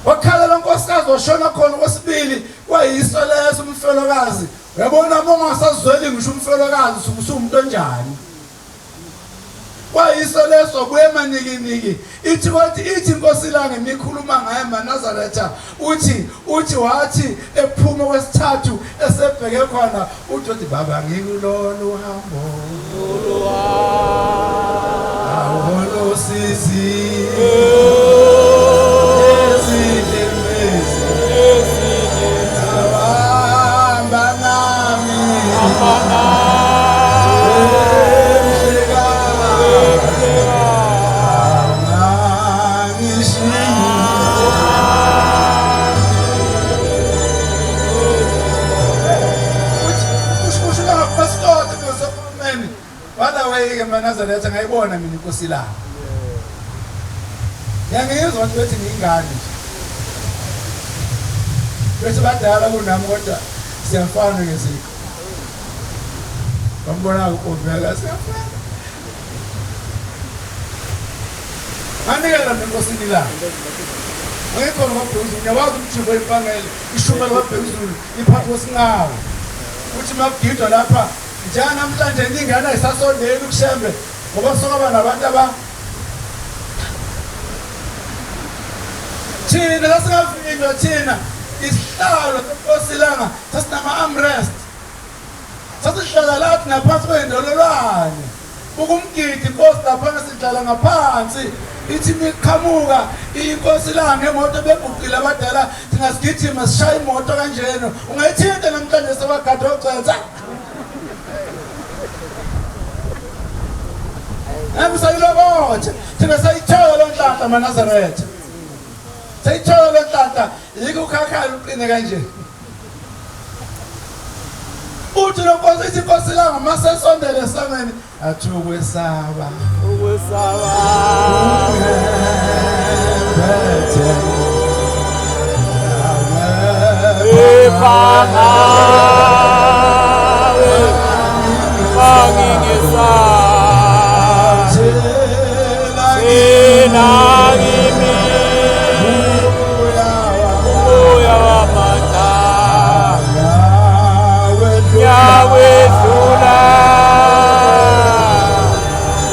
wakhala lo nkosikazi washona khona kwesibili kwayiso leso umfelokazi uyabona uma ungasazweli ngisho umfelokazi usuke usuwumuntu onjani Kwayiso leso buye manikiniki ithi wathi ithi inkosi ilanga imikhuluma ngaye maNazaretha uthi uthi wathi ephuma kwesithathu esebheke khona uthi wathi baba ngikulolu hambo awolosizi maNazaretha ngayibona mina inkosi la. Ngiyangizwa abantu bethi ngiyingane nje. Bethi badala kunami kodwa siyafana ngeziqu. Bambona uvela siyafana. Nganikela mina enkosini la. Ngikhona kwaBhekuzulu, ngiyawazi umjiko wempangele, ishumela kwaBhekuzulu, iphathi wesinqawe. Uthi makugidwa lapha njenganamhlanje ingane ayisasondeli kuShembe ngoba sokwaba nabantu aba thina sasingavinjwa thina isihlalo senkosi langa sasinama-armrest sasihlala lathi ngaphansi kwey'ndololwane ukumgidi inkosi laphana sidlala ngaphansi ithi miqhamuka inkosi la ngemoto beguqile abadala thina sigijima sishaya imoto kanjena ungayithinta namhlanje sebagada ogcwensa Nami sayilokothe thina sayithola lo nhlanhla maNazaretha sayithola lo nhlanhla yikho ukhakhala uqine kanje uthi lo nkosi ithi inkosi langa masesondele esangweni athi ukwesaba ukwesaba ungembethe Iphangawe angingesabi thina kimi umoya wamandla ngiyawedlula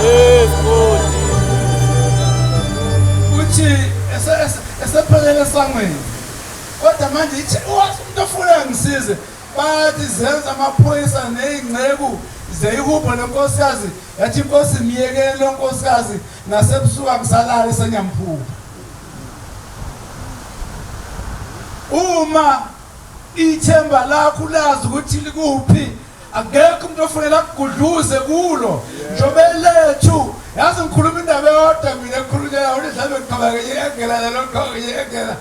esigodi uthi esephelele esangweni kodwa manje ithi wathi umuntu ofuna ngisize bathi zenza amaphoyisa ney'nceku zeyihubho lenkosikazi yathi inkosi miyekele lo nkosikazi nasebusuku angisalali senyamphupha uma ithemba lakho ulazi ukuthi likuphi akekho umuntu ofanele akugudluze kulo njengoba elethu yazi ngikhuluma indaba eyodwa mina ekhulunyela ukuthi mhlawumbe ngiqhubeke ngiyengela lelo ngiyengela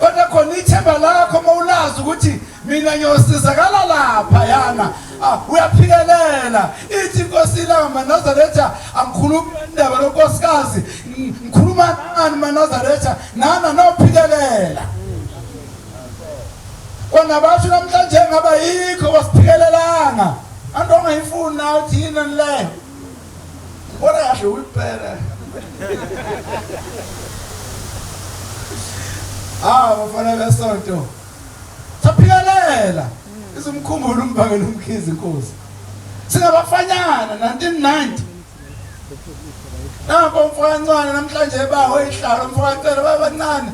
kodwa khona ithemba lakho uma ulazi ukuthi mina ngiyosizakala lapha yana ah, uyaphikelela ithi inkosi ilanga manazaretha angikhulumi indaba lonkosikazi ngikhuluma nani manazaretha nana nophikelela kona basho namhlanje ngaba yikho wasiphikelelanga anto ongayifuni nawe uthi yini leyo Bona kahle uyipere. Ah bafana besonto. Saphikelela. Izumkhumbula umbhakela umkhizi inkosi. Singabafanyana 1990. Nampo umfo kancane namhlanje bawo ihlalo umfo kacela babancane.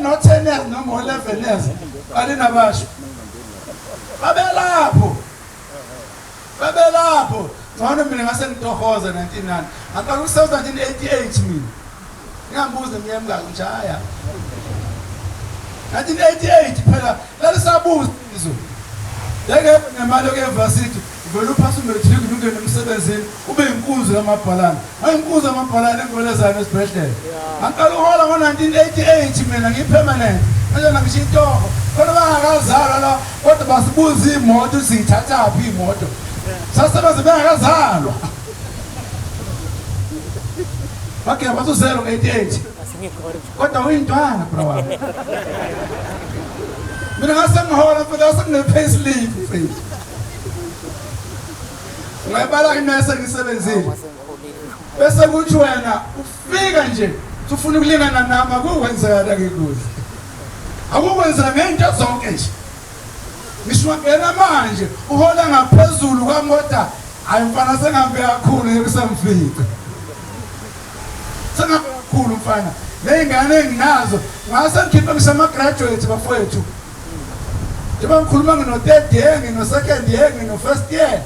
No 10 years noma 11 years. Alinabasho. Babelapho. Babelapho. Ngcono mina ngase ngitohoza 1990. Ngaqala ukusebenza 1988 mina. Ngingambuza iminyaka emingaki ngishaya. 1988 phela lalisabuza izwe. Ngeke nemali yokuya evarsity uvele uphase umatric ungene emsebenzini ube inkunzi kamabhalane. Ngayinkunzi kamabhalane engolezana esibhedlela. Ngaqala uhola ngo-1988 mina ngiyi-permanent. Manje ngisho itoho. Khona bangakazalwa la kodwa basibuza imoto siyithathaphi imoto. Sasebenza bengakazalwa. Bakhe bathi uzelo 88. Kodwa uyintwana bro wami. Mina ngase ngihola mfethu ngase ngine payslip mfethu. Ungayibala imese ngisebenzile. Bese kuthi wena ufika nje ufuna ukulingana nami akukwenzeka la ngikuze. Akukwenzeka ngento zonke nje. Ngisho ngena manje uhola ngaphezulu kwami kodwa hayi mfana sengihambe kakhulu ngeke usamfica. Sengihambe kakhulu mfana. Nezingane enginazo ngase ngikhiphe ngisho ama graduate bafowethu. Njengoba ngikhuluma ngino third year, ngino second year, ngino first year.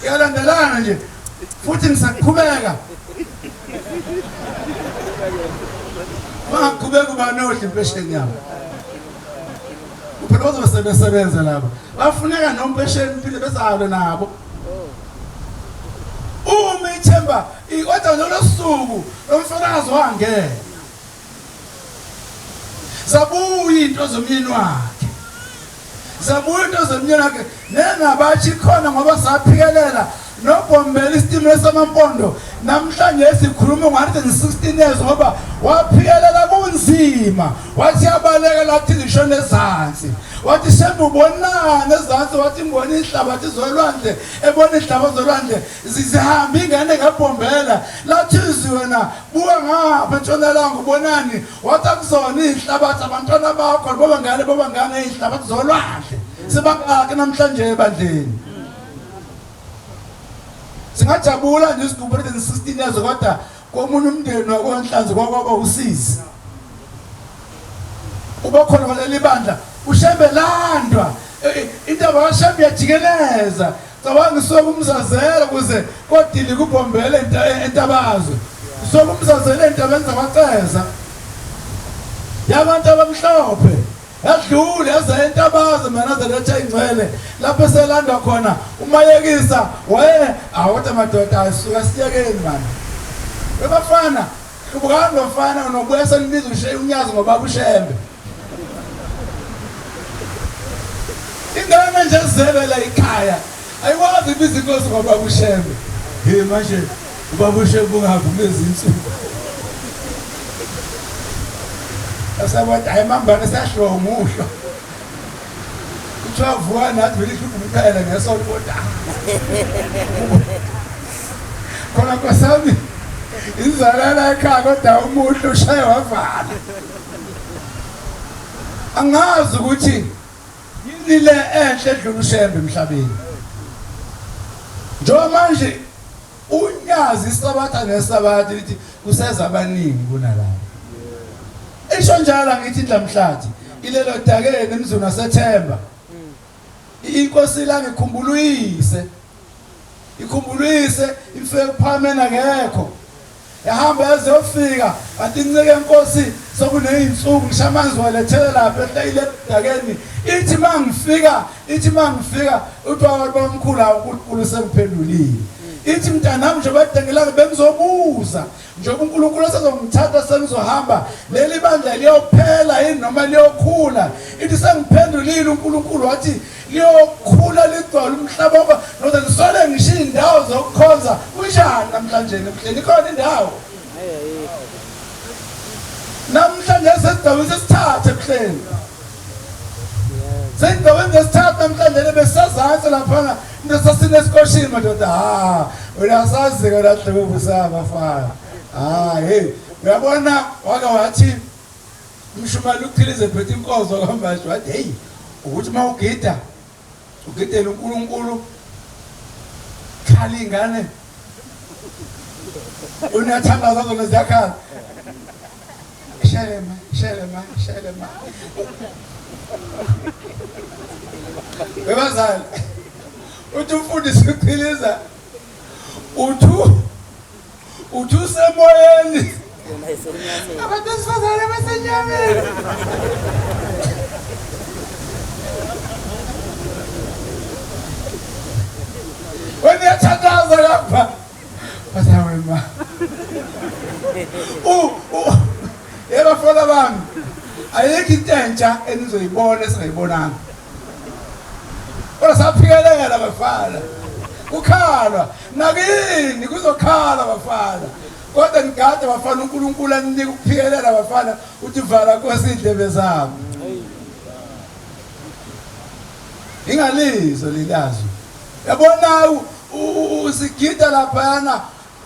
Iyalandelana nje futhi ngisaqhubeka. Bangaqhubeka ubani odla impesheni yabo. Phela bazobe sebesebenza laba. Bafuneka nompesheni impilo bezalwe nabo. Uma ithemba kodwa lolo suku lomfakazi wangena. Zabuya into zomyeni wakhe. Zabuya into zomyeni wakhe nengabathi khona ngoba saphikelela. Nobhombela isitimela samampondo namhlanje sikhuluma ngo-116 years ngoba waphikelela kunzima wathi yabaleka lathi ngishona ezansi wathi shembe ubonani ezansi wathi ngibona ihlabathi zolwandle ebona ihlaba zolwandle zihamba ingane ngabhombela lathi izwi wena buka ngapha entshonalanga ubonani wathi akuzona izihlabathi abantwana bakho boba ngane boba ngane izihlabathi zolwandle sibangaki namhlanje ebandleni singajabula nje isigubhu 116 years kodwa komunye umndeni wakonhlanzi kwakwaba usizi uba khona kwaleli bandla ushembe landwa e, e, intaba kashembe iyajikeleza cabanga isuke kumzazela kuze kodili kubhombele entabazwe isuke kumzazela entabeni zakwaceza yabantu abamhlophe yadlula yaze entabaze mina nazaretha ingcwele lapho eselandwa khona umayekisa waye awuthi madoda asuka siyekeni mani bebafana hlubukani bafana unobuya senibiza ushe unyazi ngoba ushembe ingane nje zebela ikhaya ayikwazi ibiza inkosi ngoba ushembe hey manje ubaba ushembe ungaphi kulezi insuku asabathi hayi mambane siyasho musho kuthiwa vuka nathi vele ihlupha umqhele ngesonto kodwa khona nkosami inzalala ekhaya kodwa umuhle ushaye wavala angazi ukuthi yini le enhle edlula ushembe emhlabeni njengoba manje Unyazi isabatha nesabatha lithi kuseza abaningi kunalabo. Isho njalo ngithi indlamhlathi ilelo dakeni emzini wasethemba. Inkosi la ngikhumbula uyise. Ikhumbula uyise imfike kuphamena akekho. Yahamba yaze yofika kanti inceke enkosi sokuneyinsuku ngisho amanzi walethela lapha ehla ile dakeni ithi mangifika ithi mangifika uthi abantu bamkhulu uNkulunkulu sengiphendulile ithi mntanami nje badengelanga bengizobuza njengoba uNkulunkulu esezongithatha sengizohamba leli bandla liyophela yini noma liyokhula ithi sengiphendulile uNkulunkulu wathi liyokhula ligcwale umhlaba wonke noze ngisole ngisho iy'ndawo zokukhonza kunjani namhlanje emhleni ikhona indawo namhlanje sesigabeni sesithathu ebuhleni sesigabeni sesithathu namhlanje besazansi laphana into sasine esikoshini madoda ha uyasazi-ke lahlekubusaya bafana ha hey uyabona wake wathi umshumayeli uqhilize ephethe inkonzo kambashi wathi heyi ukuthi uma ugida ugidele uNkulunkulu khala ingane unathandaza zona ziyakhala shelema shelema shelema bebazali uthi umfundisi uqhiliza uthu Uthi usemoyeni. Abantu besifazane basenyameni. Wena uyathandaza lapha. Bathi hawe ma. U u yebafana bami. Ayikho into entsha enizoyibona esingayibonanga. Kodwa saphikelela bafana. Kukhalwa nakini kuzokhala bafana. Kodwa ngigade bafana uNkulunkulu aninika ukuphikelela bafana uthi vala Nkosi indlebe zami. Ingalizwa lelazwi. Yabona usigida laphana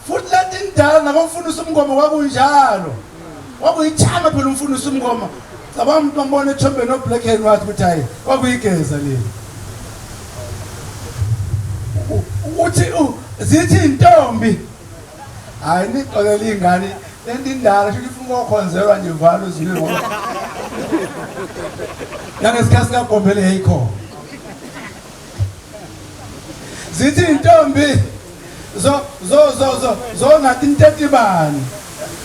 futhi lento indala nabomfundisi umngoma kwakunjalo kwakuyithanga phela umfundisi umngoma cabanga umuntu bambona ethombeni no-black and white ukuthi hayi kwakuyigeza leli uthi zithi intombi hayi nixolele iy'ngane lento indala sho ifuna ukokhonzelwa nje valo uzwile ngoba nangesikhathi sikagombele yayikhona zithi intombi zo zo zo zo zo intetibani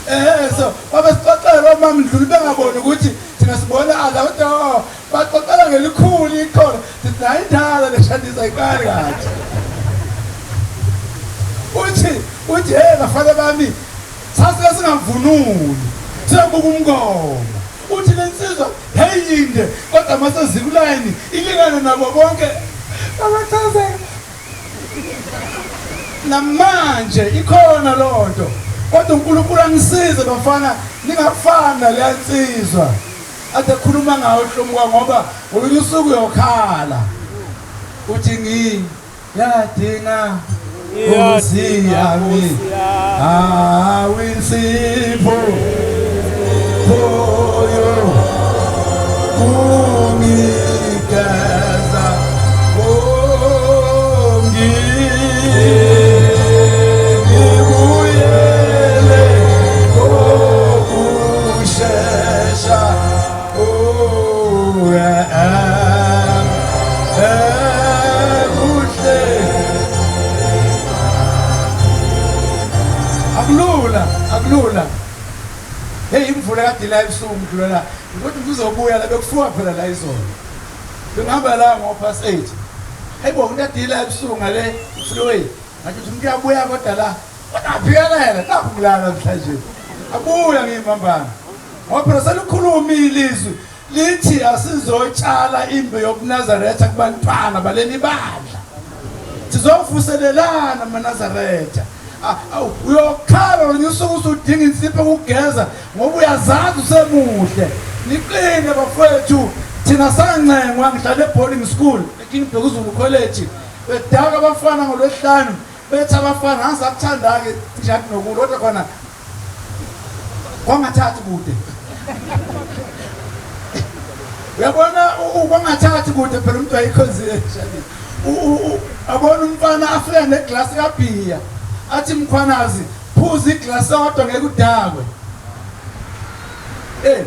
eh so babesixoxela omamdluli bengaboni ukuthi thina sibona ala kodwa oh, baxoxela ngelikhulu iqholo sithi hayi indala leshandisa iqali kahle uthi uthi hey bafana bami sasike singamvunuli siyobuka umngoma uthi lensizwa hey inde kodwa masezikulayini ilingane nabo bonke babachazela. Namanje ikhona lonto. Kodwa uNkulunkulu angisize bafana ningafani naleya nsizwa. Ade khuluma ngayo hlomuka ngoba ngolunye usuku uyokhala. Uthi ngi yadinga Nkosi yami awinsipho phoyo kungigeza ongi ngibuyele ngokushesha oh ekuhle akulula akulula hey imvula kade la ebusuku ngidlula ukuthi kuzobuya la bekufuka phela la izolo bengihamba la ngo past 8 hey bo into adila ebusuku ngale freeway ngathi umuntu uyabuya kodwa la kodwa aphikelela nakhu ngilala namhlanje abuya ngiyimambana ngoba phela selikhulumile izwi lithi asizotshala imbe yobuNazaretha kubantwana baleli bandla sizovuselelana amaNazaretha uyokhala ngolunye usuku usudinga insipho ukugeza ngoba uyazazi usemuhle niqine bafowethu thina sancengwa ngihlale eboarding school eKing Bhekuzulu College bedaka abafana ngolwesihlanu bethi abafana angisakuthanda-ke njani nokulo kodwa khona kwangathathi kude uyabona kwangathathi kude phela umuntu wayikhonzile abona umfana afika neglasi kabhiya athi mkhwanazi phuza iglasi odwa ngeke udakwe eh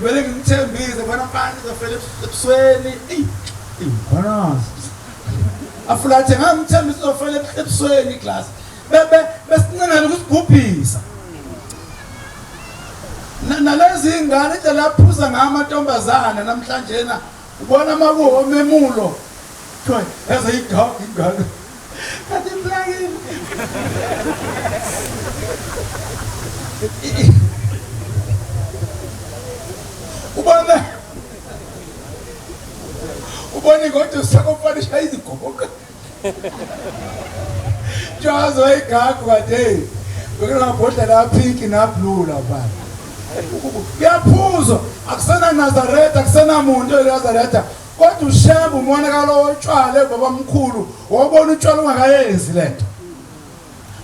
vele ngimthembise bona mfana uzofela ebusweni eyi mkhwanazi afulathe ngamthembisa uzofela ebusweni iglasi bebe besincengela ukusibhubhisa nalezi ingane indlela aphuza ngayo amantombazane namhlanje na ubona makuwomemulo kuthiwa eze idog ingane kanti implakile ubona ubona ingoduso sakho ishaya izigoqo Jazo igagu kade. Bekunamabhodlela aphinki nablue lapha. Kuyaphuzwa akusena Nazaretha akusena muntu eNazaretha kodwa uShembe umonakalo wotshwala baba mkhulu wabona utshwala ungakayenzi lento.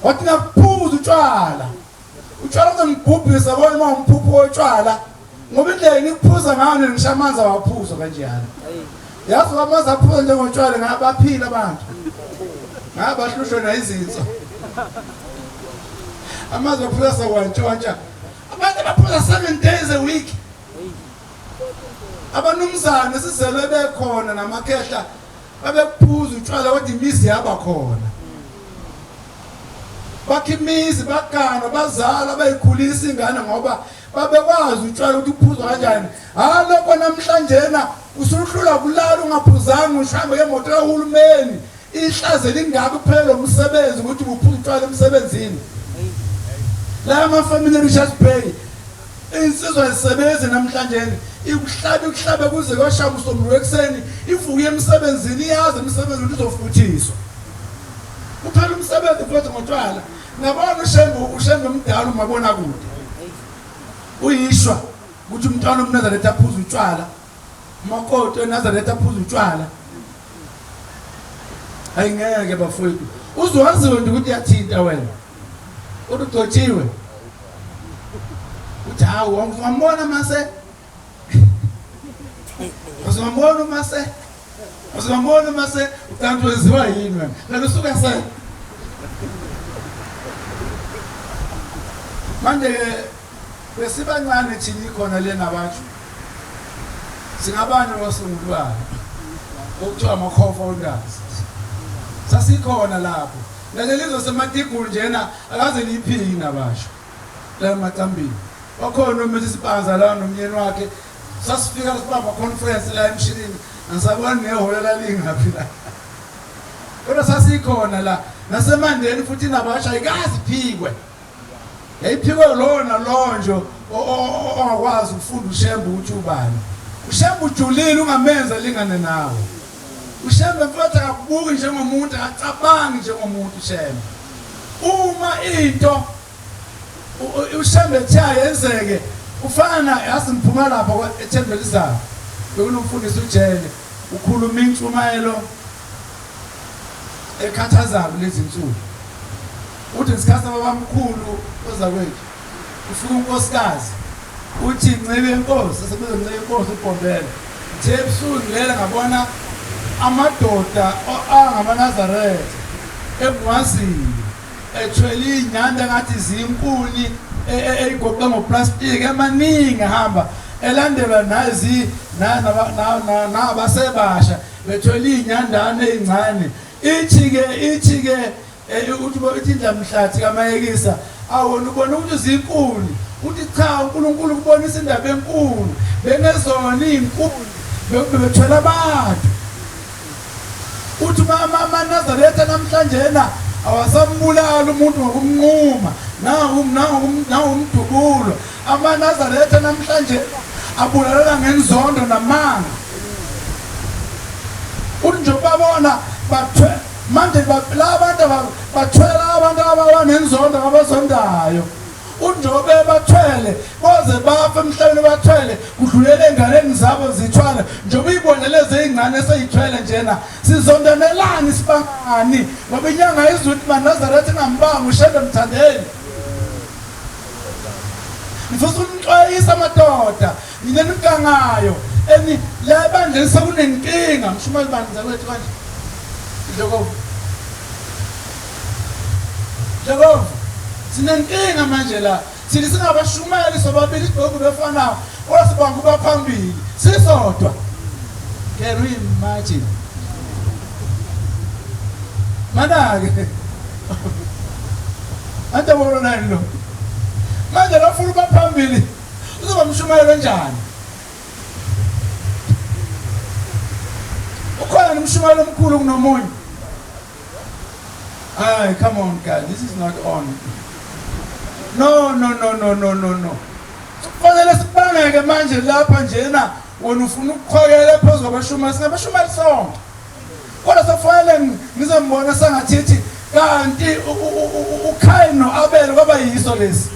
Wathi ngiyaphuza utshwala. Utshwala uzongibhubhisa bona uma umphupho wotshwala ngoba indlela ngikuphuza ngayo ngisho amanzi awaphuzwa kanjeyana. Yazi amanzi aphuza njengotshwala ngabaphila abantu. Ngabahlushwe nayizinso. Amanzi aphuza sawantshontsha. Abantu abaphuza 7 days a week. Abanumzane sizelwe bekhona namakhehla babephuza utshwala kodwa imizi yaba khona. Bakha imizi bagana bazala bayikhulisa ingane ngoba babekwazi utshwala ukuthi kuphuzwa kanjani. Hayi lokho namhlanje na usuhlula kulala ungaphuzanga ushambe ngemoto kahulumeni ihlaze lingaka kuphela lo msebenzi ukuthi uphuza utshwala emsebenzini. La ama-family Richards Bay insizwa isebenzi namhlanje ikuhlabe ikuhlabe kuze koshaya umsombuluko ekuseni ivuke emsebenzini iyazi emsebenzini ukuthi uzofuthiswa. Kuphela umsebenzi futhi ngotshwala. Ngabona uShembe uShembe omdala umabona kude. Uyishwa ukuthi umntwana omNazaretha aphuza utshwala. Umakoti weNazaretha aphuza utshwala. Ayingeke bafowethu. Uzwaziwe nje ukuthi uyathinta wena. Kodwa ugcotshiwe. Uthi hawu wambona mase. Uzambona mase. Uzambona mase ukanti wenziwa yini wena? Kanti usuka se. Manje ke besibancane thina ikhona lena abantu. Singabanye abasungulwayo okuthiwa ama-co-founders. Sasikhona lapho. Leli lizwe sematigulu njena akaze liyiphiki nabasho. La emacambini. Wakhona uMrs Sipanza la nomyeni wakhe. Sasifika sibamba conference la emshinini. Angisaboni nehholo lalingaphi la. Kodwa sasikhona la nasemandeni futhi nabasha ayikazi iphikwe. Yayiphikwe lona lonjo ongakwazi ukufunda uShembe ukuthi ubani. uShembe ujulile ungamenza lingane nawe. uShembe mfowethu akakubuki njengomuntu, akacabangi njengomuntu uShembe. Uma into uShembe ethe yenzeke ufana yazi ngiphuma lapha ethembeni elizayo bekunomfundisi uJele ukhuluma intshumayelo ekhathazayo kulezi nsuku. Uthi ngesikhathi sababamkhulu ozakwethu ufika unkosikazi uthi nceke yenkosi sesebenza nceke yenkosi uBhombela ngithe ebusuku ngilele ngabona amadoda angamaNazaretha engiwaziyo ethwele iy'nyanda ngathi ziyinkuni eyigoqe ngoplastiki emaningi ehamba elandelwa nazi nabasebasha bethwele iy'nyandane ey'ncane ithi-ke ithi-ke uthi ithi indlamhlathi kamayekisa awona ubona ukuthi zinkuni uthi cha uNkulunkulu kubonisa indaba enkulu bengezona izinkuni bebethwele abantu uthi amaNazaretha namhlanje na awasambulali umuntu ngokumnquma nangumdubulo amaNazaretha namhlanje abulalela ngenzondo namanga uthi nje babona bathwe manje la bantu bathwela abantu abanenzondo abazondayo unjobe bathwele boze bafe emhlabeni bathwele kudlulele enganeni zabo zithwale njengoba uyibone lezi ey'ngane eseyithwele njena sizondanelani sibangani ngoba inyanga izwe ukuthi manazaretha ingambanga ushembe mthandeni ngifisa ukunixwayisa madoda nina nigangayo eni la ebandleni sekunenkinga mshumayeli bani zakwethu kanje Dlokovu Dlokovu sinenkinga manje la thina singabashumayeli sobabili isigqoko befanayo kodwa sibanga ukuba phambili sisodwa can we imagine mana-ke antabona nani lo manje lofuna uba phambili uzoba mshumayelo njani ukhona nomshumayelo omkhulu kunomunye Ay, come on guys, this is not on. No, no, no, no, no, no, no. Kufanele sibangeke manje lapha njena wena ufuna ukuqhokela phezu kwabashumayeli singabashumayeli sonke. Kodwa sekufanele ngizombona sengathithi kanti uKhain noAbel kwaba yiso lesi.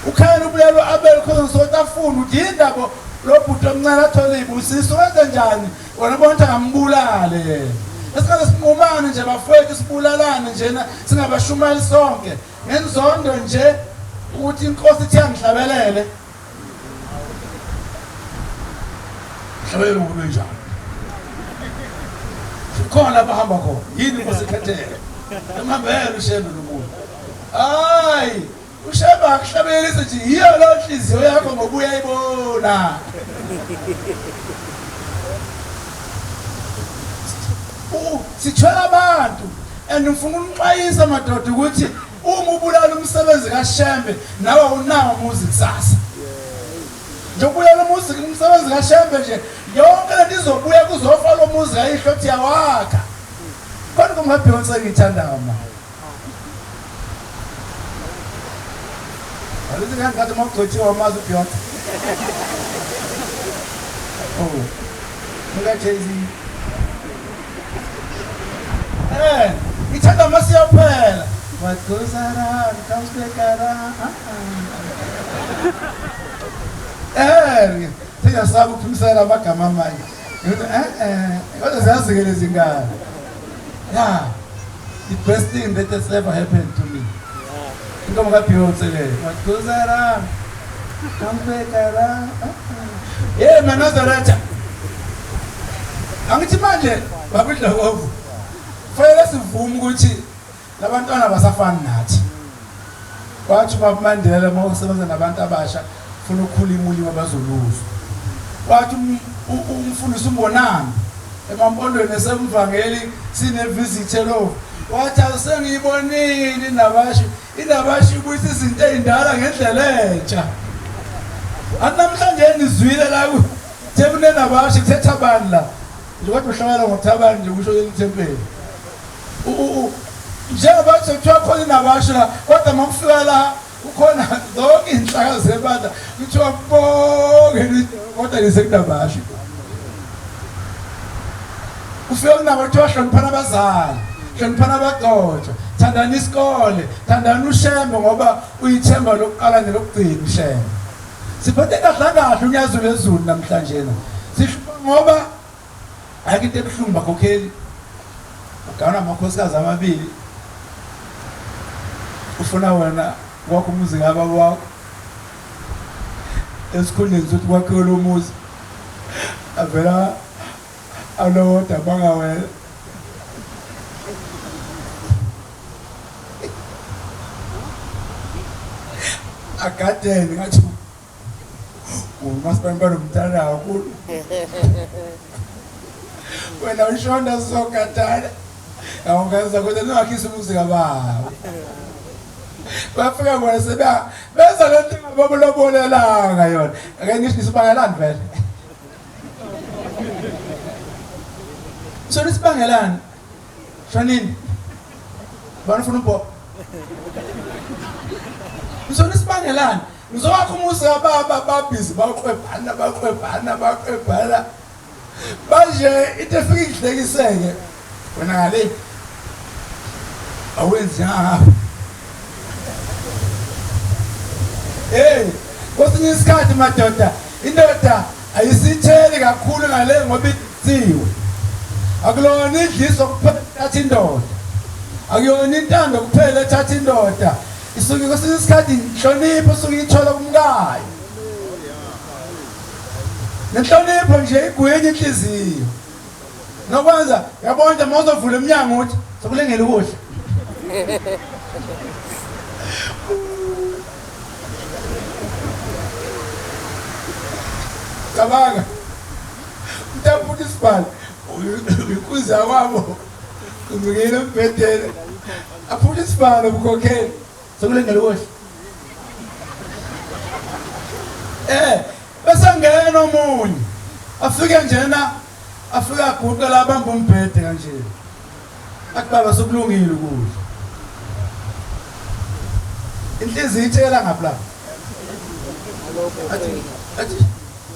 uKhain ubulala uAbel khona sotafuna uthi yindaba lo bhuti omncane athole ibusiso wenze njani wena bona ukuthi angambulale yena esingaze sinqumane nje bafowethu sibulalane njena singabashumayeli sonke ngenzondo nje ukuthi inkosi ithi angihlabelele hlabelele ngokube njani khona abahamba khona yini inkosi ikhethele emhambele ushembe nomuntu hayi ushembe akuhlabelelise nje yiyo loo nhliziyo yakho ngoba uyayibona sithwele abantu and ngifuna ukunixwayisa madoda ukuthi uma ubulala umsebenzi kaShembe nawe unawo umuzi kusasa nje ubulala umuzi umsebenzi kaShembe nje yonke lento izobuya kuzofa lo muzi kayihlo thi yawakha khona kumabeyonce engiyithandayo ma Alithi ngani uma ugcotshiwe wamazi uBeyonce. Oh. Muka Jay-Z. Eh, ngithanda uma siyaphela. What goes around comes back around. Eh, sengiyasaba ukuphimisela amagama amanye. Ngithi eh eh, kodwa ziyazi-ke lezi ngane. Yeah. The best thing that has ever happened to me. Ingoma kaBeyonce leyo. What goes around comes back around. Yeah, maNazaretha. Angithi manje baba Dlokovu. Fanele sivume ukuthi labantwana basafani nathi. Wathi ubaba Mandela uma usebenza nabantu abasha funa ukukhuluma ulimi abazoluzwa. Wathi umfundisi umbonani emampondweni esemvangeli sine-visit elovu wathi awusengiyibonile inabashi inabashi ibuyisa izinto ey'ndala ngendlela entsha athi namhlanje nizwile la kuthe kunenabashi kuthetha bani la nje kodwa uhlabela ngothabani nje kusho leli njengoba kuthiwa khona inabasho la kodwa uma kufika la kukhona zonke iy'nhlaka zebandla kuthiwa bonke kodwa nisekunabasho kufika kunabo kuthiwa hloniphana abazali hloniphana abagcotshwa Thandani isikole, thandani uShembe ngoba uyithemba lokuqala nelokugcina uShembe. Siphethe kahle kahle unyazi lwezulu namhlanje na. Sihlupha ngoba ayikho into ebuhlungu bakhokheli. Ugana amakhosikazi amabili. Ufuna wena kwakho umuzi kababa wakho. Esikhundleni sokuthi kwakhiwe lo muzi avela alowoda bangawela. Agadene ngathi umasibani banomntana kakhulu. Wena ushona sizogadana. Awungenza kodwa ningakhisa umuzi kababa. Bafika kona seba benza le nto babulobolelanga yona. Ake ngisho isibangelani vele. So nisibangelani? Shonini? Bani ufuna ubho? So nisibangelani? Ngizowakha umuzi kababa babhizi baqwebhana baqwebhana baqwebhana. Manje into efika ihlekiseke wena ngale awenzi ngapha. Hey, kwesinye isikhathi madoda indoda ayisitheli kakhulu ngale ngoba ithiwe. Akulona idliso kuphela ethatha indoda. Akuyona intando kuphela ethatha indoda. Isuke kwesinye isikhathi inhlonipho usuke iyithola kumkayo. Nenhlonipho nje igwinye inhliziyo. Nokwenza yabona nje uma uzovula umnyango uthi sokulengela ukudla. Cabanga. Mtaphuta isibali. Uyikuza kwabo. Kuncikile embhedeni. Aphula isibalo bukhokheli. Sekulengela ukudla. Eh, bese ngena omunye. Afike njena afike aguqe la bamba umbhede kanje. Athi baba sokulungile ukudla. Inhliziyo itshela ngapha lapha. Athi athi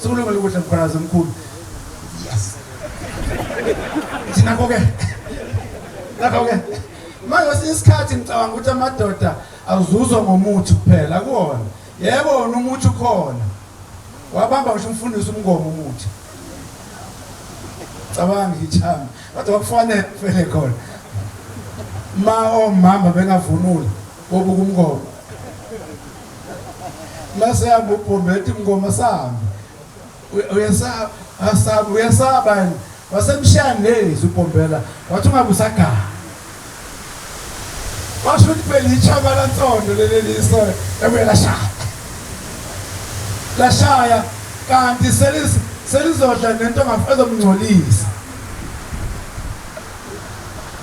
sokulungile ukudla mkhwanazi omkhulu. Yes. Ithi nakho ke. Nakho ke. Manje kwesinye isikhathi ngicabanga ukuthi amadoda azuzwa ngomuthi kuphela kuwona. Yebo wona umuthi ukhona. Wabamba ngisho umfundisi umngoma umuthi. Cabanga ichama. Kodwa kwakufanele kufele khona. Ma omama bengavunuli bobuka umngoma. Mase hamba ubhombe ethi umngoma sahamba. Uyesaba, asaba, uyesaba yena. Wasemshaya ngezi uBhombela wathi ungabe usagana. Washo ukuthi phela ichaba lansondo leli liso ebuye lashaya. Lashaya kanti selizodla nento ezomngcolisa.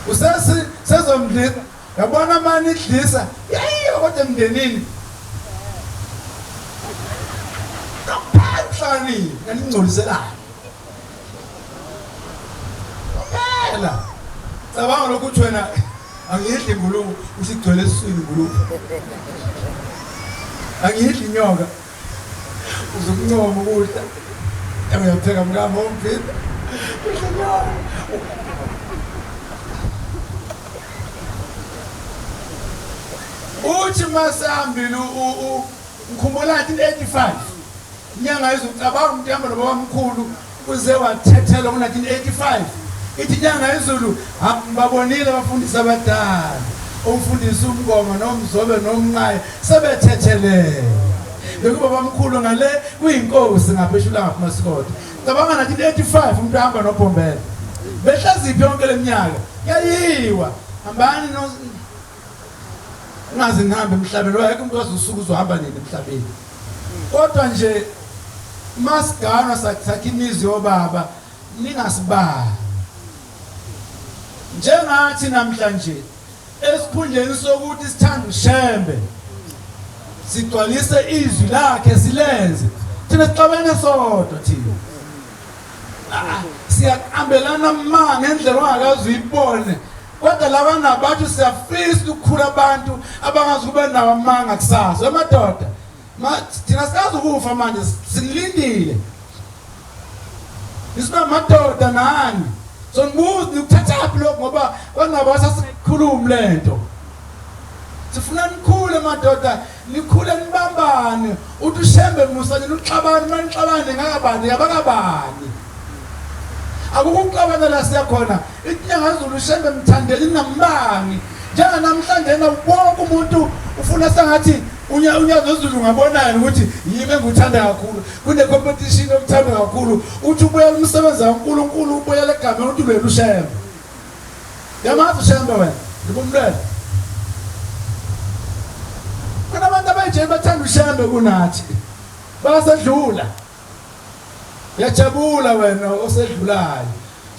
Usesi sezomdlisa yabona mani idlisa yayiyo kodwa emndenini. Kaphanhlani nalingcoliselayo. Phela. Cabanga lokhu uthi wena angiyidli ingulube usigcwele esiswini ingulube. Angiyidli inyoka. Uzokuncoma ukudla. Uyapheka mkami umbhida. Udla inyoka. Uthi masehambile ngikhumbula 1985 inyanga yezucabanga umuntu ehamba nobabamkhulu uze wathethela ngo-1985 ithi inyanga yezulu babonile abafundisi abadala umfundisi umngoma nomzobe nomnqayi sebethethelele bekubabamkhulu ngale kuyinkosi ngapheshula ngapha masikode cabanga 1985 umuntu ahamba nobhombela behlaziphi yonke leminyaka kuyayiwa hambani no ungaze ngihambe emhlabeni wayekho umuntu wazi usuku uzohamba nini emhlabeni kodwa nje masiganwa sakha imizi yobaba ningasibali njengathi namhlanje esikhundleni sokuthi sithande uShembe sigcwalise izwi lakhe silenze thina sixabene sodwa thina ah, siyaqambelana ma ngendlela ongakaze uyibone kodwa laba nabantu siyafisa ukukhula abantu abangazi kube nawo amanga kusasa emadoda thina sikazi ukufa manje silindile isiba madoda nani so nibuza nikuthathaphi lokho ngoba kwanabo sasikhulumi lento. Sifuna nikhule madoda, nikhule nibambane. Uthi uShembe musa nina uxabana, uma nixabane ngakabani yabakabani. Akukho ukuxabana la siya khona. Inyanga zulu uShembe mthandeli ningambangi. Njenganamhlanje na wonke umuntu ufuna sengathi unyazi wezulu ungabonani ukuthi yimi enguthanda kakhulu. Kune competition yokuthanda kakhulu. Uthi ubuyela umsebenzi kaNkulunkulu ubuyela egameni uthi ulwela uShembe. Yamazi uShembe wena, ngibumlwela. Khona abantu abayijeni bathanda uShembe kunathi. Basedlula. Uyajabula wena osedlulayo.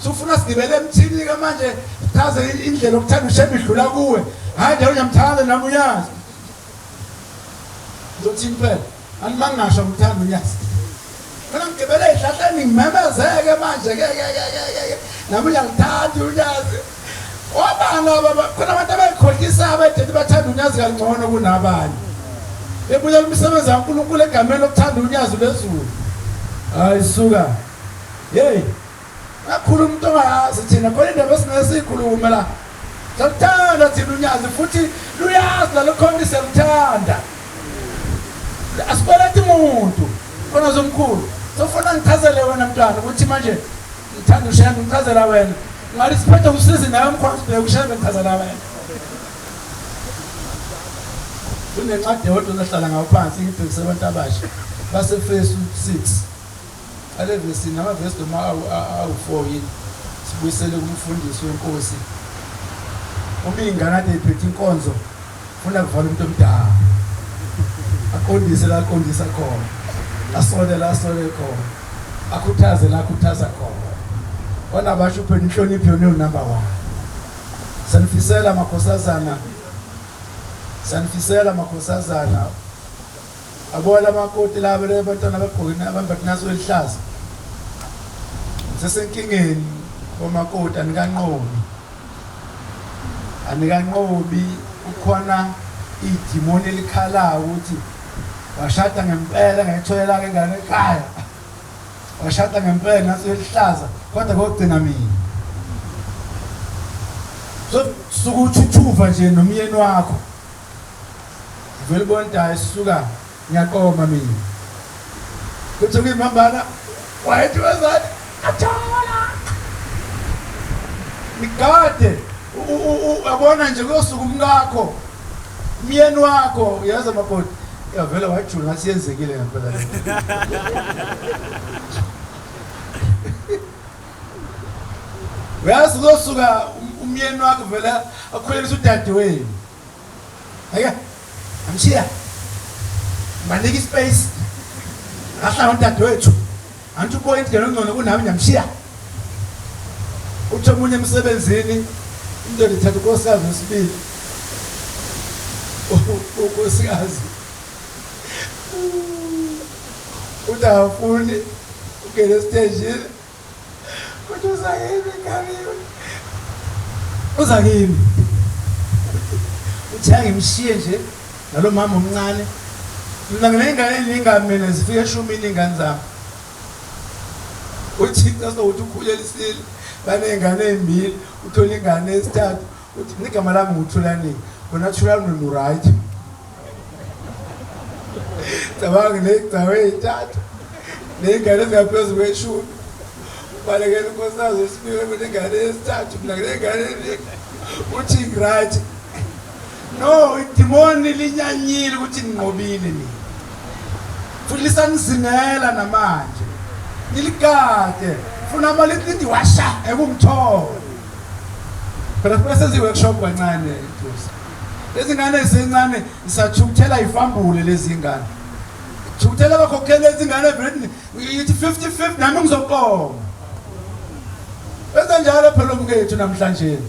Sufuna sigibele emthini ke manje chaze indlela okuthanda uShembe idlula kuwe. Hayi nje uyamthanda nami uyazi. Ngizothini phela? Animangasho ngithanda uyazi. Mina ngigibele ezihlahleni ngimemezeke manje ke ke ke ke ke. Nami uyangithanda uyazi. Obani laba khona abantu abayikhohlisa abayidethi bathanda unyazi kangcono kunabanye. Bebuyela umsebenzi kaNkulunkulu egameni lokuthanda unyazi lwezulu. Hayi suka. Hey. Ngakhuluma umuntu ongayazi thina khona indaba esingeke siyikhulume la. Siyaluthanda thina unyazi futhi luyazi nalokhona siyaluthanda. Asikweleti muntu. Khona zomkhulu. Sofuna ngichazele wena mntwana ukuthi manje ngithanda uShembe ngichazela wena. Ngathi siphethe usizi nawe mkhona sibheke uShembe ngichazela wena. Kunencwadi eyodwa ozohlala ngayo phansi ngibhekise abantu abasha baseFesu 6. Ale vesi namavesi noma awu-4 yini sibuyisele kumfundisi wenkosi. Uma iy'ngane ade iphethe inkonzo funa kuvala umuntu omdala aqondise la aqondisa khona asole la asole khona akhuthaze la akhuthaza khona kona basho phela inhlonipho yona number 1 sanifisela makhosazana sanifisela makhosazana Abona amakoti laba labantwana abagqoke abambatha naso elihlaza. Sesenkingeni bomakoti anikanqobi. Anikanqobi kukhona idimoni elikhalayo ukuthi washada ngempela ngayitholela ke ingane ekhaya. Washada ngempela naso elihlaza kodwa kokugcina mina. So sukuthuthuva nje nomyeni wakho. Vele ubona ukuthi hayi suka ngiyaqoma mina. Kuthi kuyimambana wayethi wezani athola. Nigade uyabona nje kuyosuka umkakho umyeni wakho uyazi makoti yavele wajula ngathi yenzekile ngempela le. Uyazi kuyosuka umyeni wakho vele akhulelisa udadewenu. Ake amshiya. Banika ispace. Ahlala udadewethu. Anti uboya indlela engcono kunami ngiyamshiya. Uthi omunye emsebenzini indoda ithatha unkosikazi wesibili. Unkosikazi uthi akafuni ungene esitejini Kodwa uza kimi ngane. Uza kimi. Uthi angimshiye nje nalo mama omncane. Mina nginengane eziningi mina zifika eshumini ingane zami. Uthi ukuthi ukhulelisile baney'ngane ey'mbili uthole ingane esithathu uthi mina igama lami nguThulani wena Thulani wena uright. Cabanga ney'gcawu ey'ntathu ney'ngane ezingaphezu kweshumi ubalekela unkosikazi wesibili kunengane yesithathu mina nginengane eningi uthi right no idimoni linyanyile ukuthi ninqobile nina futhi lisanizingela namanje niligade funa ama lithi washa ekumthola phela funa senze i-workshop kancane Nkosi lezi ngane ezincane zisathukuthela ifambule lezi ngane thukuthela bakhokhele lezi ngane vele ithi 50 50 nami ngizoqoma benza njalo phela umkethu namhlanje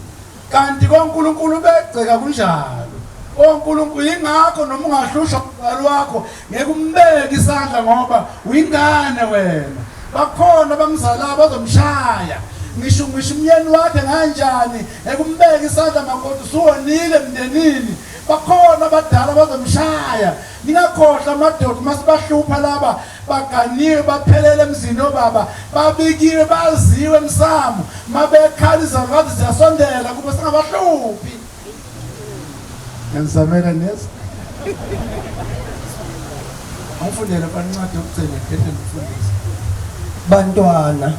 kanti koNkulunkulu begceka kunjalo oNkulunkulu ingakho noma ungahlushwa umzali wakho ngeke umbeke isandla ngoba uyingane wena bakhona abamzalayo bazomshaya ngisho ngisho umyeni wakhe kanjani ekumbeka isandla makoti usuwonile emndenini bakhona abadala bazomshaya ningakhohlwa amadoda uma sibahlupha laba baganiwe baphelele emzini obaba babikiwe baziwe emsamo mabekhala izalukazi ziyasondela kuba singabahluphi. Ngiyanizamela niyezwa. Angifundele mfana incwadi yokugcina ngidede ngifundise. Bantwana,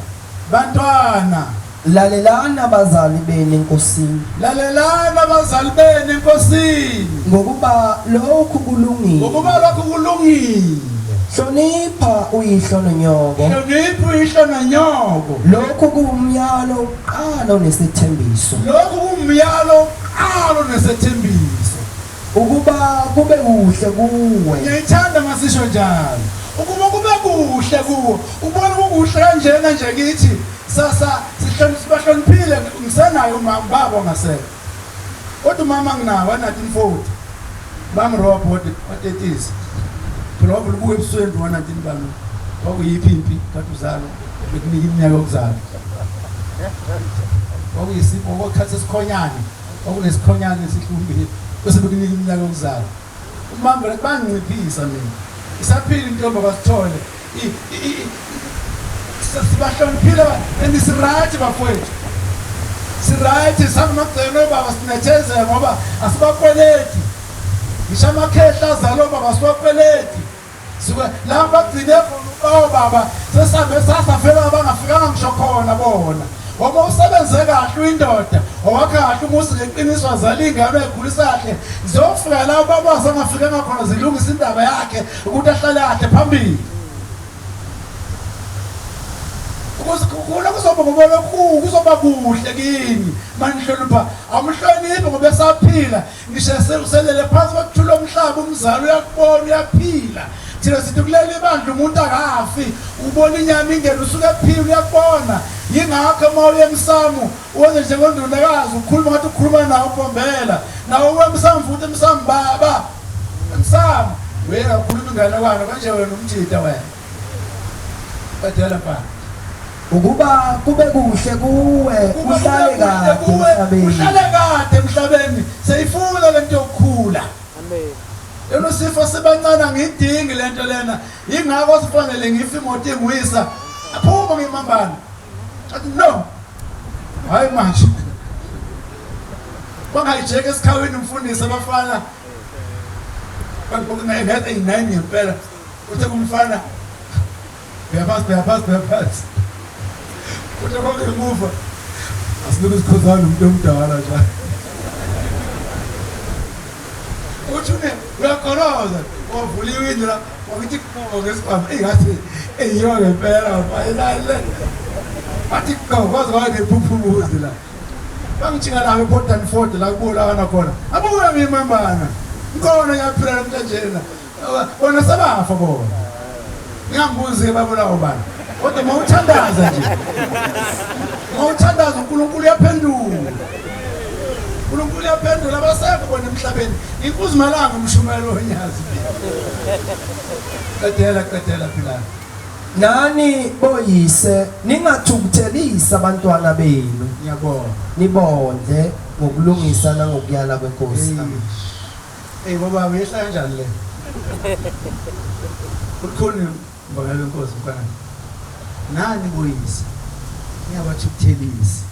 Bantwana, lalelani abazali benu eNkosini, lalelani abazali benu eNkosini, ngokuba lokhu kulungile. Ngokuba lokhu kulungile. Hlonipha uyihlo nonyoko. Hlonipha uyihlo nonyoko. Lokhu kuwumyalo wokuqala onesethembiso. Lokhu kuwumyalo wokuqala onesethembiso. Ukuba kube kuhle kuwe. Ngiyayithanda masisho njalo. Ukuba kube kuhle kuwe. Ubona kukuhle kanjena nje kithi sasa sibahloniphile ngisenayo umama babo ngasekho. Kodwa umama nginawo 1940. Bangirobha watetisa. Phela wavula ubuka ebusweni wa-19 bani. Kwakuyiphi impi kade uzalwa bekunika iminyaka yokuzalwa. Kwakuyisipho kwakukhathi esikhonyane. Kwakunesikhonyane esihlumbile bese bekunika iminyaka yokuzalwa. Umama vele banginciphisa mina. Isaphila intombi abasithole. Sibahloniphile and siright bafowethu. Siright sangamagceno obaba sinethezeke ngoba asibakweleti. Ngisho amakhehla azalwa obaba siwakweleti. Suke la bagcine khona obaba sesambe sasafela abangafikanga ngisho khona bona. Ngoba usebenze kahle uyindoda, owakha kahle umuzi ngeqiniso azala ingane ekhulisa kahle. Ziyofika la ubaba asangafikanga khona zilungisa indaba yakhe ukuthi ahlale kahle phambili. Ukuze kuzoba ngoba lokhu kuzoba kuhle kini manihlonipha amhloniphe ngoba esaphila ngisho uselele phansi kwakuthula umhlaba umzali uyakubona uyaphila thina sithi kuleli bandla umuntu akafi ubona inyama ingene usuke ephila uyakubona yingakho uma uye emsamo wenze njengondunakazi ukhuluma ngathi ukhuluma nawo ubombela nawe uwe emsamo futhi emsamo baba emsamo wena ukhuluma inganekwane kanje wena umjida wena qedela mfana Ukuba kube kuhle kuwe uhlale kade emhlabeni. Uhlale kade emhlabeni seyifuna lento yokukhula. Amen. Lelo sifo sibancane angidingi lento lena. Yingakho sifanele ngife imoto ingwisa. Aphuma ngimambana. Athi no. Hayi manje. Bangayijeke esikhawini umfundisi abafana. Bangathi eyi-9 ngempela. Uthe kumfana Bheka phansi, bheka phansi, bheka phansi. Uthe konke emuva. Asilokhu sikhuzana umuntu omdala nje. Uthi une uyagoloza, wavula iwindi la, wakuthi qo ngesibhamu. Eyi ngathi eyiyo ngempela finally. Wathi qo kwaze kwaba nephuphumuzi la. Bangijika la ePort Danford la kubulakana khona. Abuya ngimambana. Ngikona ngiyaphila namhlanje la. Bona sebafa bona. Ngingambuzi babulawa ubani. Kodwa uma uthandaza nje. Uma uthandaza uNkulunkulu uyaphendula. uNkulunkulu uyaphendula abasekho bona emhlabeni. Inkuzimalanga umshumelo wonyazi. Qedela qedela philani. Nani boyise ningathukuthelisi abantwana benu. Ngiyabonga. Nibondle ngokulungisa nangokuyala kwenkosi. Amen. Ey baba uyehla kanjani le? Ulikhona mbangela inkosi mfana. Nani boyise? Niyabathukuthelisa.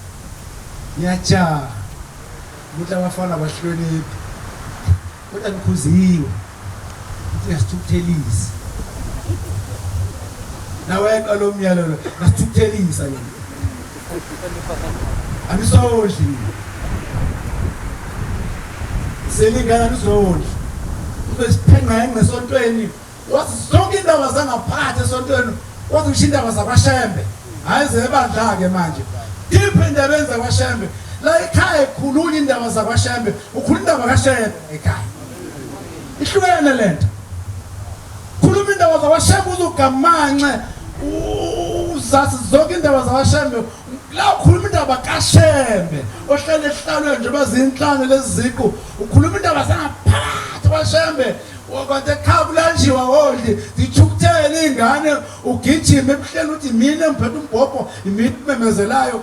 Niyajaha. Ukuthi abafana bahloniphe. Kodwa nikhuziwe. Ukuthi niyasithukuthelisa. Naweqa lo myalo lo, nasithukuthelisa nina. Anisodli nina. Selingana nizodla. Ube siphenqenqe esontweni. Wathi zonke indaba zangaphakathi esontweni, wathi ngisho indaba zakwaShembe. Hayi zebandla-ke manje. Deep endabeni zakwaShembe. La ekhaya ekhulunywa indaba zakwaShembe, ukhuluma indaba kaShembe ekhaya. Ihlukene lento. Khuluma indaba zakwaShembe uzugamanxe uzazi zonke indaba zakwaShembe La ukhuluma indaba kaShembe ohlele ehlalweni njengoba zinhlanu lezi ziqu ukhuluma indaba zangaphakathi kwaShembe kanti ekhaya kulanjiwa wodli zithukuthele iy'ngane ugijime ebuhleni uthi mina engiphethe umbhobho imina ememezelayo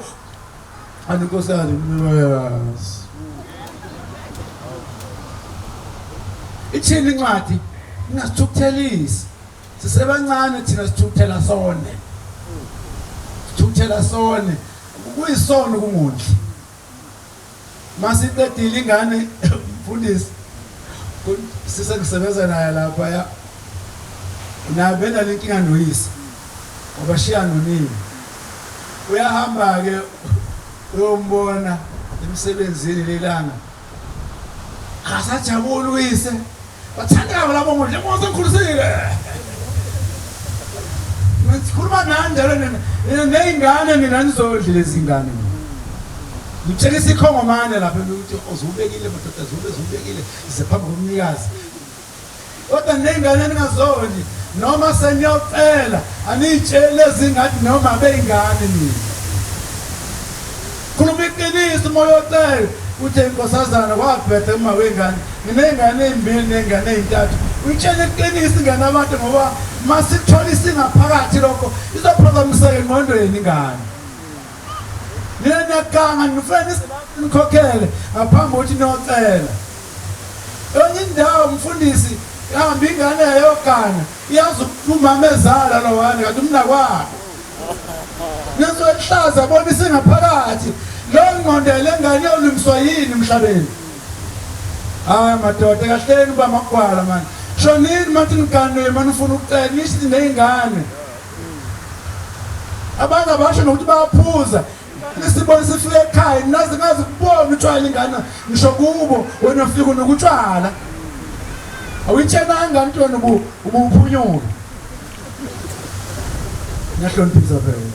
anti nkosikazi yazi ithini incwadi ingasithukuthelisi Sisebancane thina sithukuthela sone. Sithukuthela sone. Kuyisono ukungondli. Masiqedile ingane mfundisi. Sisengisebenza naye lapha ya naye benale nkinga noyise wabashiya nonini. Uyahamba-ke uyombona emsebenzini lelanga, akasajabuli uyise, bathandeka labo ngodle nkosi engikhulisile. Ngikhuluma nani njalo nina ney'ngane, nina nizodla lezi ngane. Ngitshela isikhongomane lapha ukuthi ozubekile madoda, zube zubekile ze phambi komnikazi, kodwa ney'ngane ningazondli noma seniyocela aniyitsheli ezingathi noma bey'ngane. Nina khuluma iqiniso uma uyocela, uthe inkosazana kwabhedha uma wey'ngane, nginey'ngane ey'mbili ney'ngane ey'ntathu. Uyitshele iqiniso ingane abantu, ngoba masithola isingaphakathi lokho izophazamiseka engqondweni ingane. Nina niyaganga, nifuna nikhokhele ngaphambi kokuthi niyocela enye indawo. Mfundisi, hamba ingane yayogana, iyazi umama ezala lowane kanti umnakwabo nizoyihlaza bona isingaphakathi leyo ngqondo le ngane iyolungiswa yini emhlabeni? Hayi madoda, kahleni uba magwala mani, shonini mathi niganiwe mani, ufuna ukucela nisho ney'ngane. Abantu abasho nokuthi bayaphuza, isibona sifike ekhaya naze ngazi kubona utshwala ingane, ngisho kubo wena ufika unokutshwala, awuyitshenanga ingane ukuthi wena ubuphunyuka. Ngiyahloniphisa phela.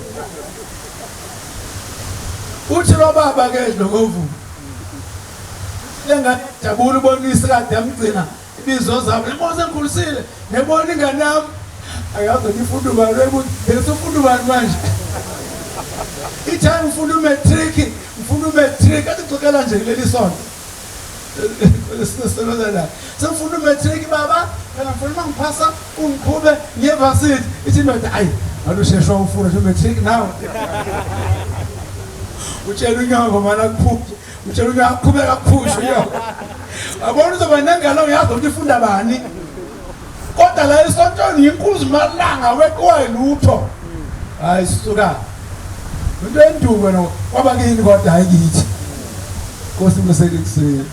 Uthi lo baba ke Dlokovu, lengane jabula ubonisa kade yamgcina ibizo zabo yabo sengikhulisile, ngiyabona ingane yami akaze ngifunda ubani webuthi ngisufunda ubani manje, ithi hayi ngifunda umatric, ngifunda umatric. Athi xoxela nje kuleli sonto sisebenza la, sengifunda umatric baba, phela ngifuna uma ngiphasa ungiqhube ngiye varsity. Ithi indoda, hayi ngalusheshwa ufunda nje umatric nawe, utshela unyoko mana kuphuphe, utshela unyoko aqhubeka kuphushe unyoko, yabona uzoba nengane uyazi ukuthi ifunda bani, kodwa la esontweni yinkuzi malanga weqiwa lutho. Hayi suka, into enduku wena kwaba kini, kodwa hayi kithi. Nkosi msekuseni.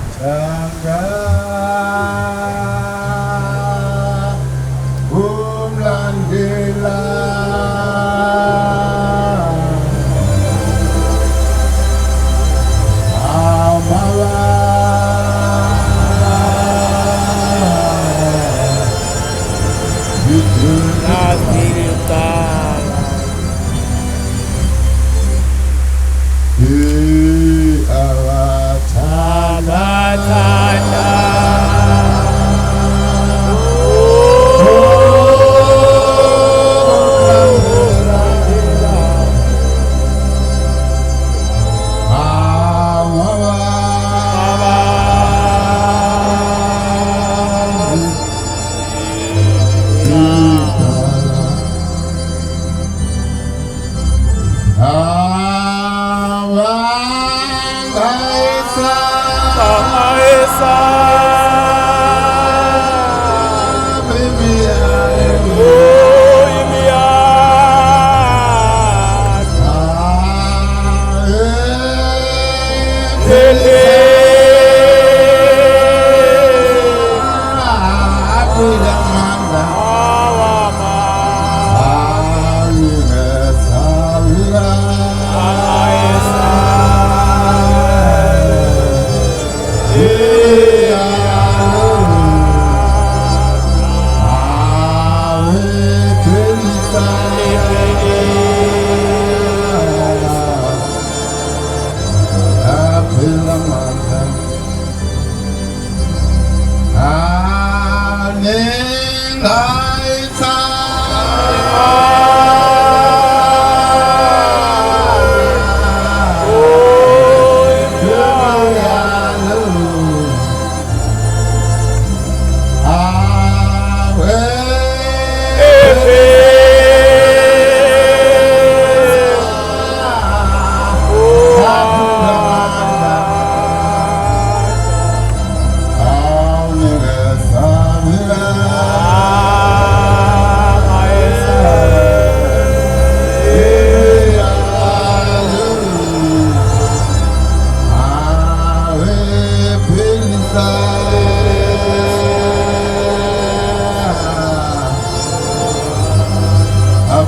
Abathanda umlandela Naziqala. Abathanda Abathanda.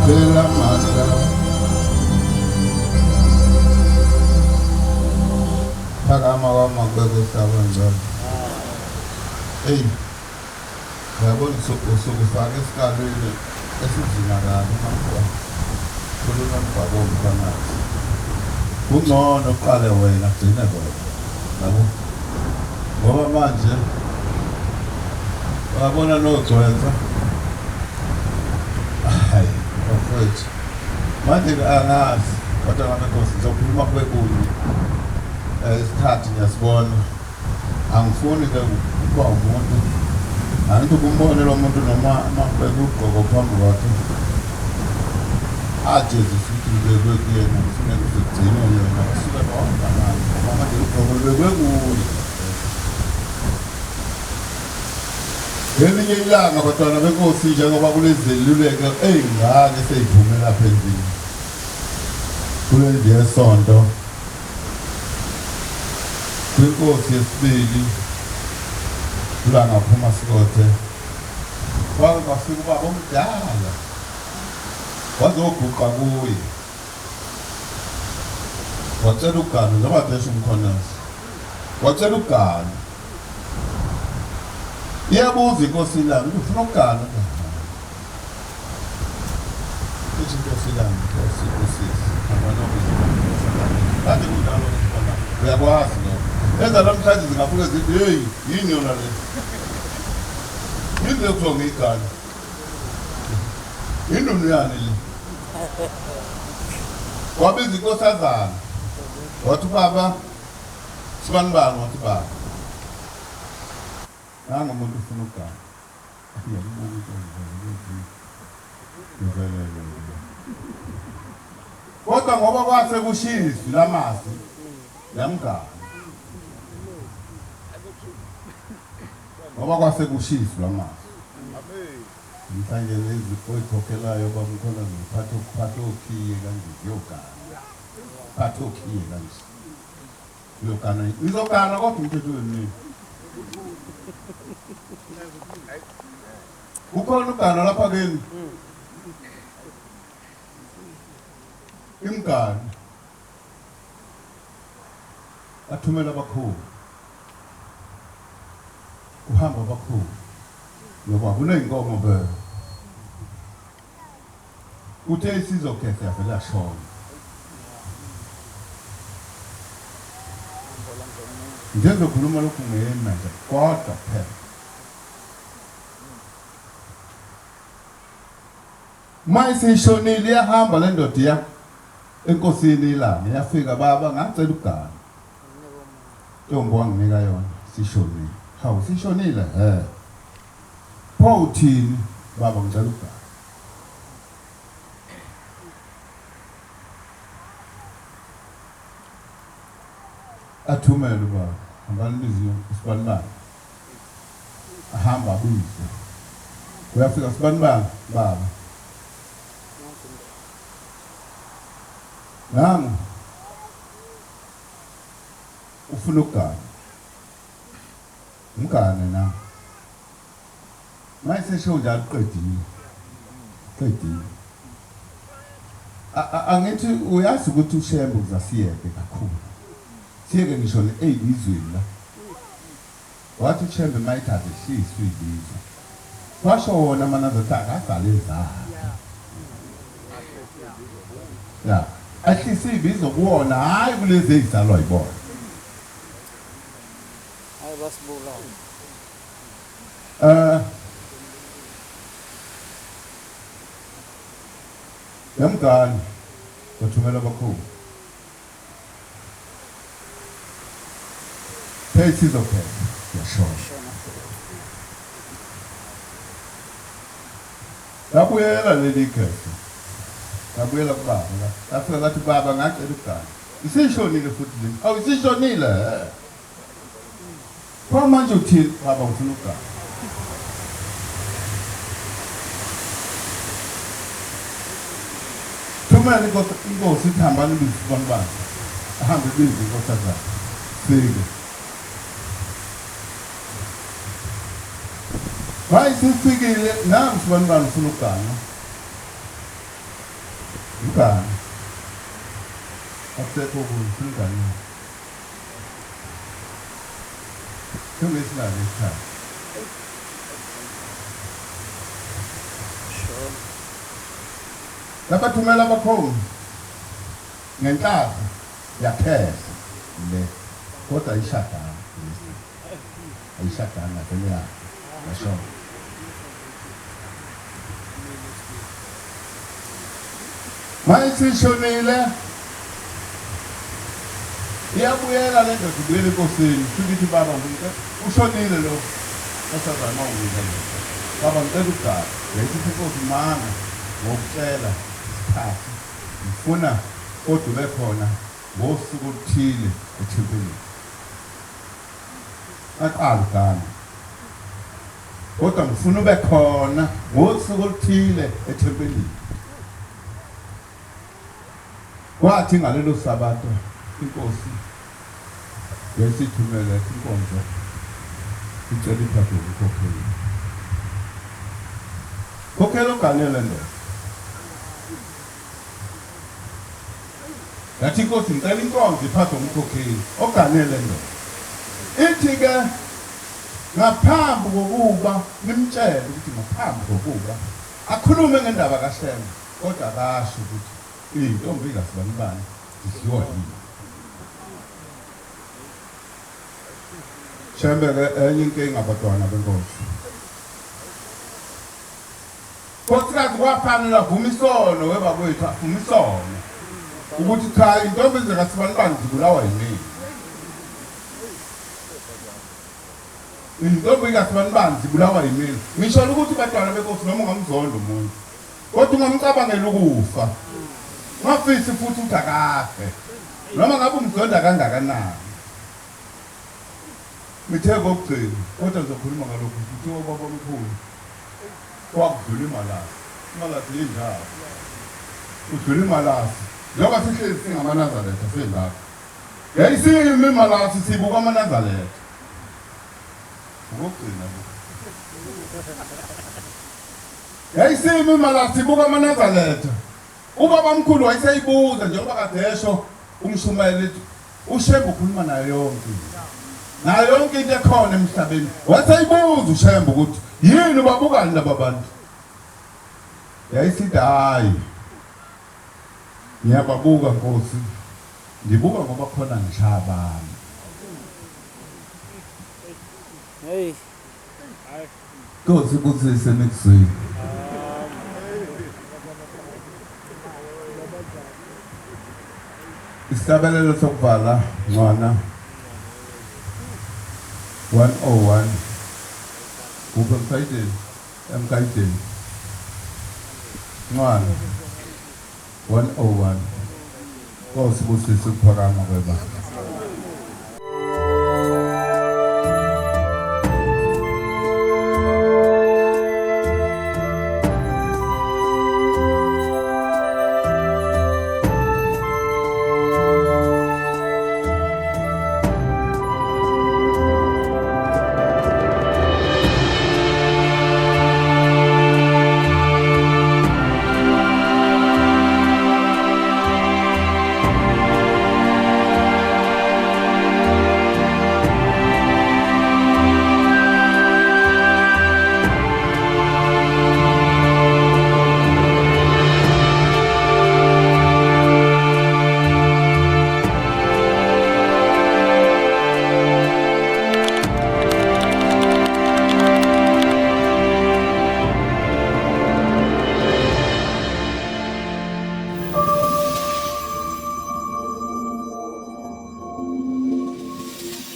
Phela amandla. Phakama kwamakwekwe hlaba njalo. Eyi, uyabona usukufaka esikalweni esinzima kabi mamkhwa. Khuluma mgwabo womphakathi. Kungcono uqale wena gcine bona. Yabo? Ngoba manje wabona nogcwensa. Hayi, bafowethu. Manje angazi kodwa ngabe Nkosi ngizokhuluma kube kunye. Isikhathi ngiyasibona. Angifuni ke ukuba umuntu angithi kumbone lo muntu noma makubeka ugqoko phambi kwakhe ajezise ukuthi lubekwe kuyena kufuneka uzigcine yena kusuke bonke abantu ngoba manje ugqoko lubekwe kuye. Ngelinye ilanga bantwana benkosi njengoba kulezeluleko ey'ngaka esey'phume lapha endlini kule ndlu yesonto kwinkosi yesibili uLangaphuma Sikothe kwake kwafika ubaba omdala wazoguqa kuye wacela ukugana njengoba desha umkhonyozi wacela ukugana iyabuza inkosi ilanga ukuthi ufuna ukugana ithi inkosi ilanga inkosi usisi kade kunjalo uyakwazi lokho ezanamhlanje zingafike zithi heyi yini yona le yini le kuthiwa ngiyigane Indunu yani le? Wabiza inkosazana. Wathi baba sibani bani wathi baba. Nangu umuntu ufuna ukugana. Iyakubuka into ngivelele. Kodwa ngoba kwase kushizwi lamazwi yamgana. Ngoba kwase kushizwi lamazwi. Namhlanje lezi oyikhokhelayo bamkhona ziphatha ukuphatha okhiye kanje ziyogana. Phatha okhiye kanje. Uyogana, izogana kodwa umthetho wemini. Kukhona ugana lapha kini. Imgani. Athumela abakhulu. Kuhamba abakhulu. Ngoba kuney'nkomo be. Uthe isizokhetha yavele yashona. Ngizokhuluma lokhu ngeyena nje kodwa phela. Uma isishonile iyahamba le ndoda iya enkosini ilanga iyafika baba ngacela ukugana. Ntombi wanginika yona sishonile. Hawu sishonile he. Pho uthini baba ngicela ukugana. Athumele ubaba hambani biziwe usibanibani. Ahamba abizwe. Uyafika sibanibani baba. Nangu ufuna ukugana umgane na mayisesho njalo uqedile qedile angithi uyazi ukuthi uShembe uzasiyeke kakhulu siyeke ngisho eyizweni la wathi uShembe mayithi azehliswe izizwe kwasho wona manazathi akazale zakhe ya ahlise ibizo kuwona hhayi kulezi ey'zalwa yibona Hayi basibulala. Eh Yamgani wathumela abakhulu. Hey sizophela yashona. Labuyela leli khehla. Labuyela kubaba la. Lafika lathi baba ngacela ukugana. Isishonile futhi le. Awu isishonile. Pho manje uthini baba ngifuna ukugana. Thumela inkosi inkosi ithi hambani bize abantu bakhe. Ahambe bize inkosazana. Fike. Hayi sifikile nangu sibanibani ufuna ukugana. Mgane. Akusekho okunye, ufuna ingane. Sengesinalo isikhathi. Labathumela abakhongi ngenhlanhla yakhehla le kodwa ayishadanga ayishadanga vele yakhe yashona. Mayisishonile iyabuyela le ndoda ibuyela enkosini fike ithi baba ngicela ushonile lo osazama ungiza baba ngicela ukugaba yayithi inkosi mana ngokutshela isikhathi ngifuna kodwa ube khona ngosuku oluthile ethempelini aqala ugana kodwa ngifuna ube khona ngosuku oluthile ethempelini kwathi ngalelo sabatha inkosi yayisithumele inkonzo icela iphathwe umkhokheli khokhela oganele ndoda Yathi inkosi ngicela inkonzo iphathwe umkhokheli oganele ndoda. Ithi-ke ngaphambi kokuba nimtshele ukuthi ngaphambi kokuba akhulume ngendaba kaShembe kodwa akasho ukuthi iy'ntombi kasibanibani zidliwa yini. Shembe-ke enye inkinga bantwana benkosi. Nkosikazi kwafanele avume isono webakwethu avume isono ukuthi cha intombi zikasibanibani zibulawa yimina. Intombi kasibanibani zibulawa yimina. Ngisho ukuthi bantwana benkosi noma ungamzonda umuntu kodwa ungamcabangela ukufa. Ungafisi futhi ukuthi akafe noma ngabe umzonda kangakanani. Ngithe kokugcina kodwa ngizokhuluma ngalokhu kuthiwa ubaba omkhulu kwakudlula imalasi. Imalasi yindawo. Udlula imalasi. Njengoba sihlezi singamaNazaretha singaka. Yayisimi imalasi sibuka amaNazaretha. Okugcina lokhu. Yayisimi imalasi sibuka amaNazaretha. Ubabamkhulu wayeseyibuza njengoba kade esho umshumayeli ethi uShembe ukhuluma nayo yonke into. Nayo yonke into ekhona emhlabeni. Waseyibuza uShembe ukuthi yini ubabukani laba bantu? Yayisithi hayi. Ngiyababuka Nkosi. Ngibuka ngoba khona ngishaya abantu. Hey. Nkosi ibusise nikuzwile. Isihlabelelo sokuvala ncwana 101 kuphi emkayideni emkayideni ncwana 101 Nkosi ibusise ukuphakama kwebandla.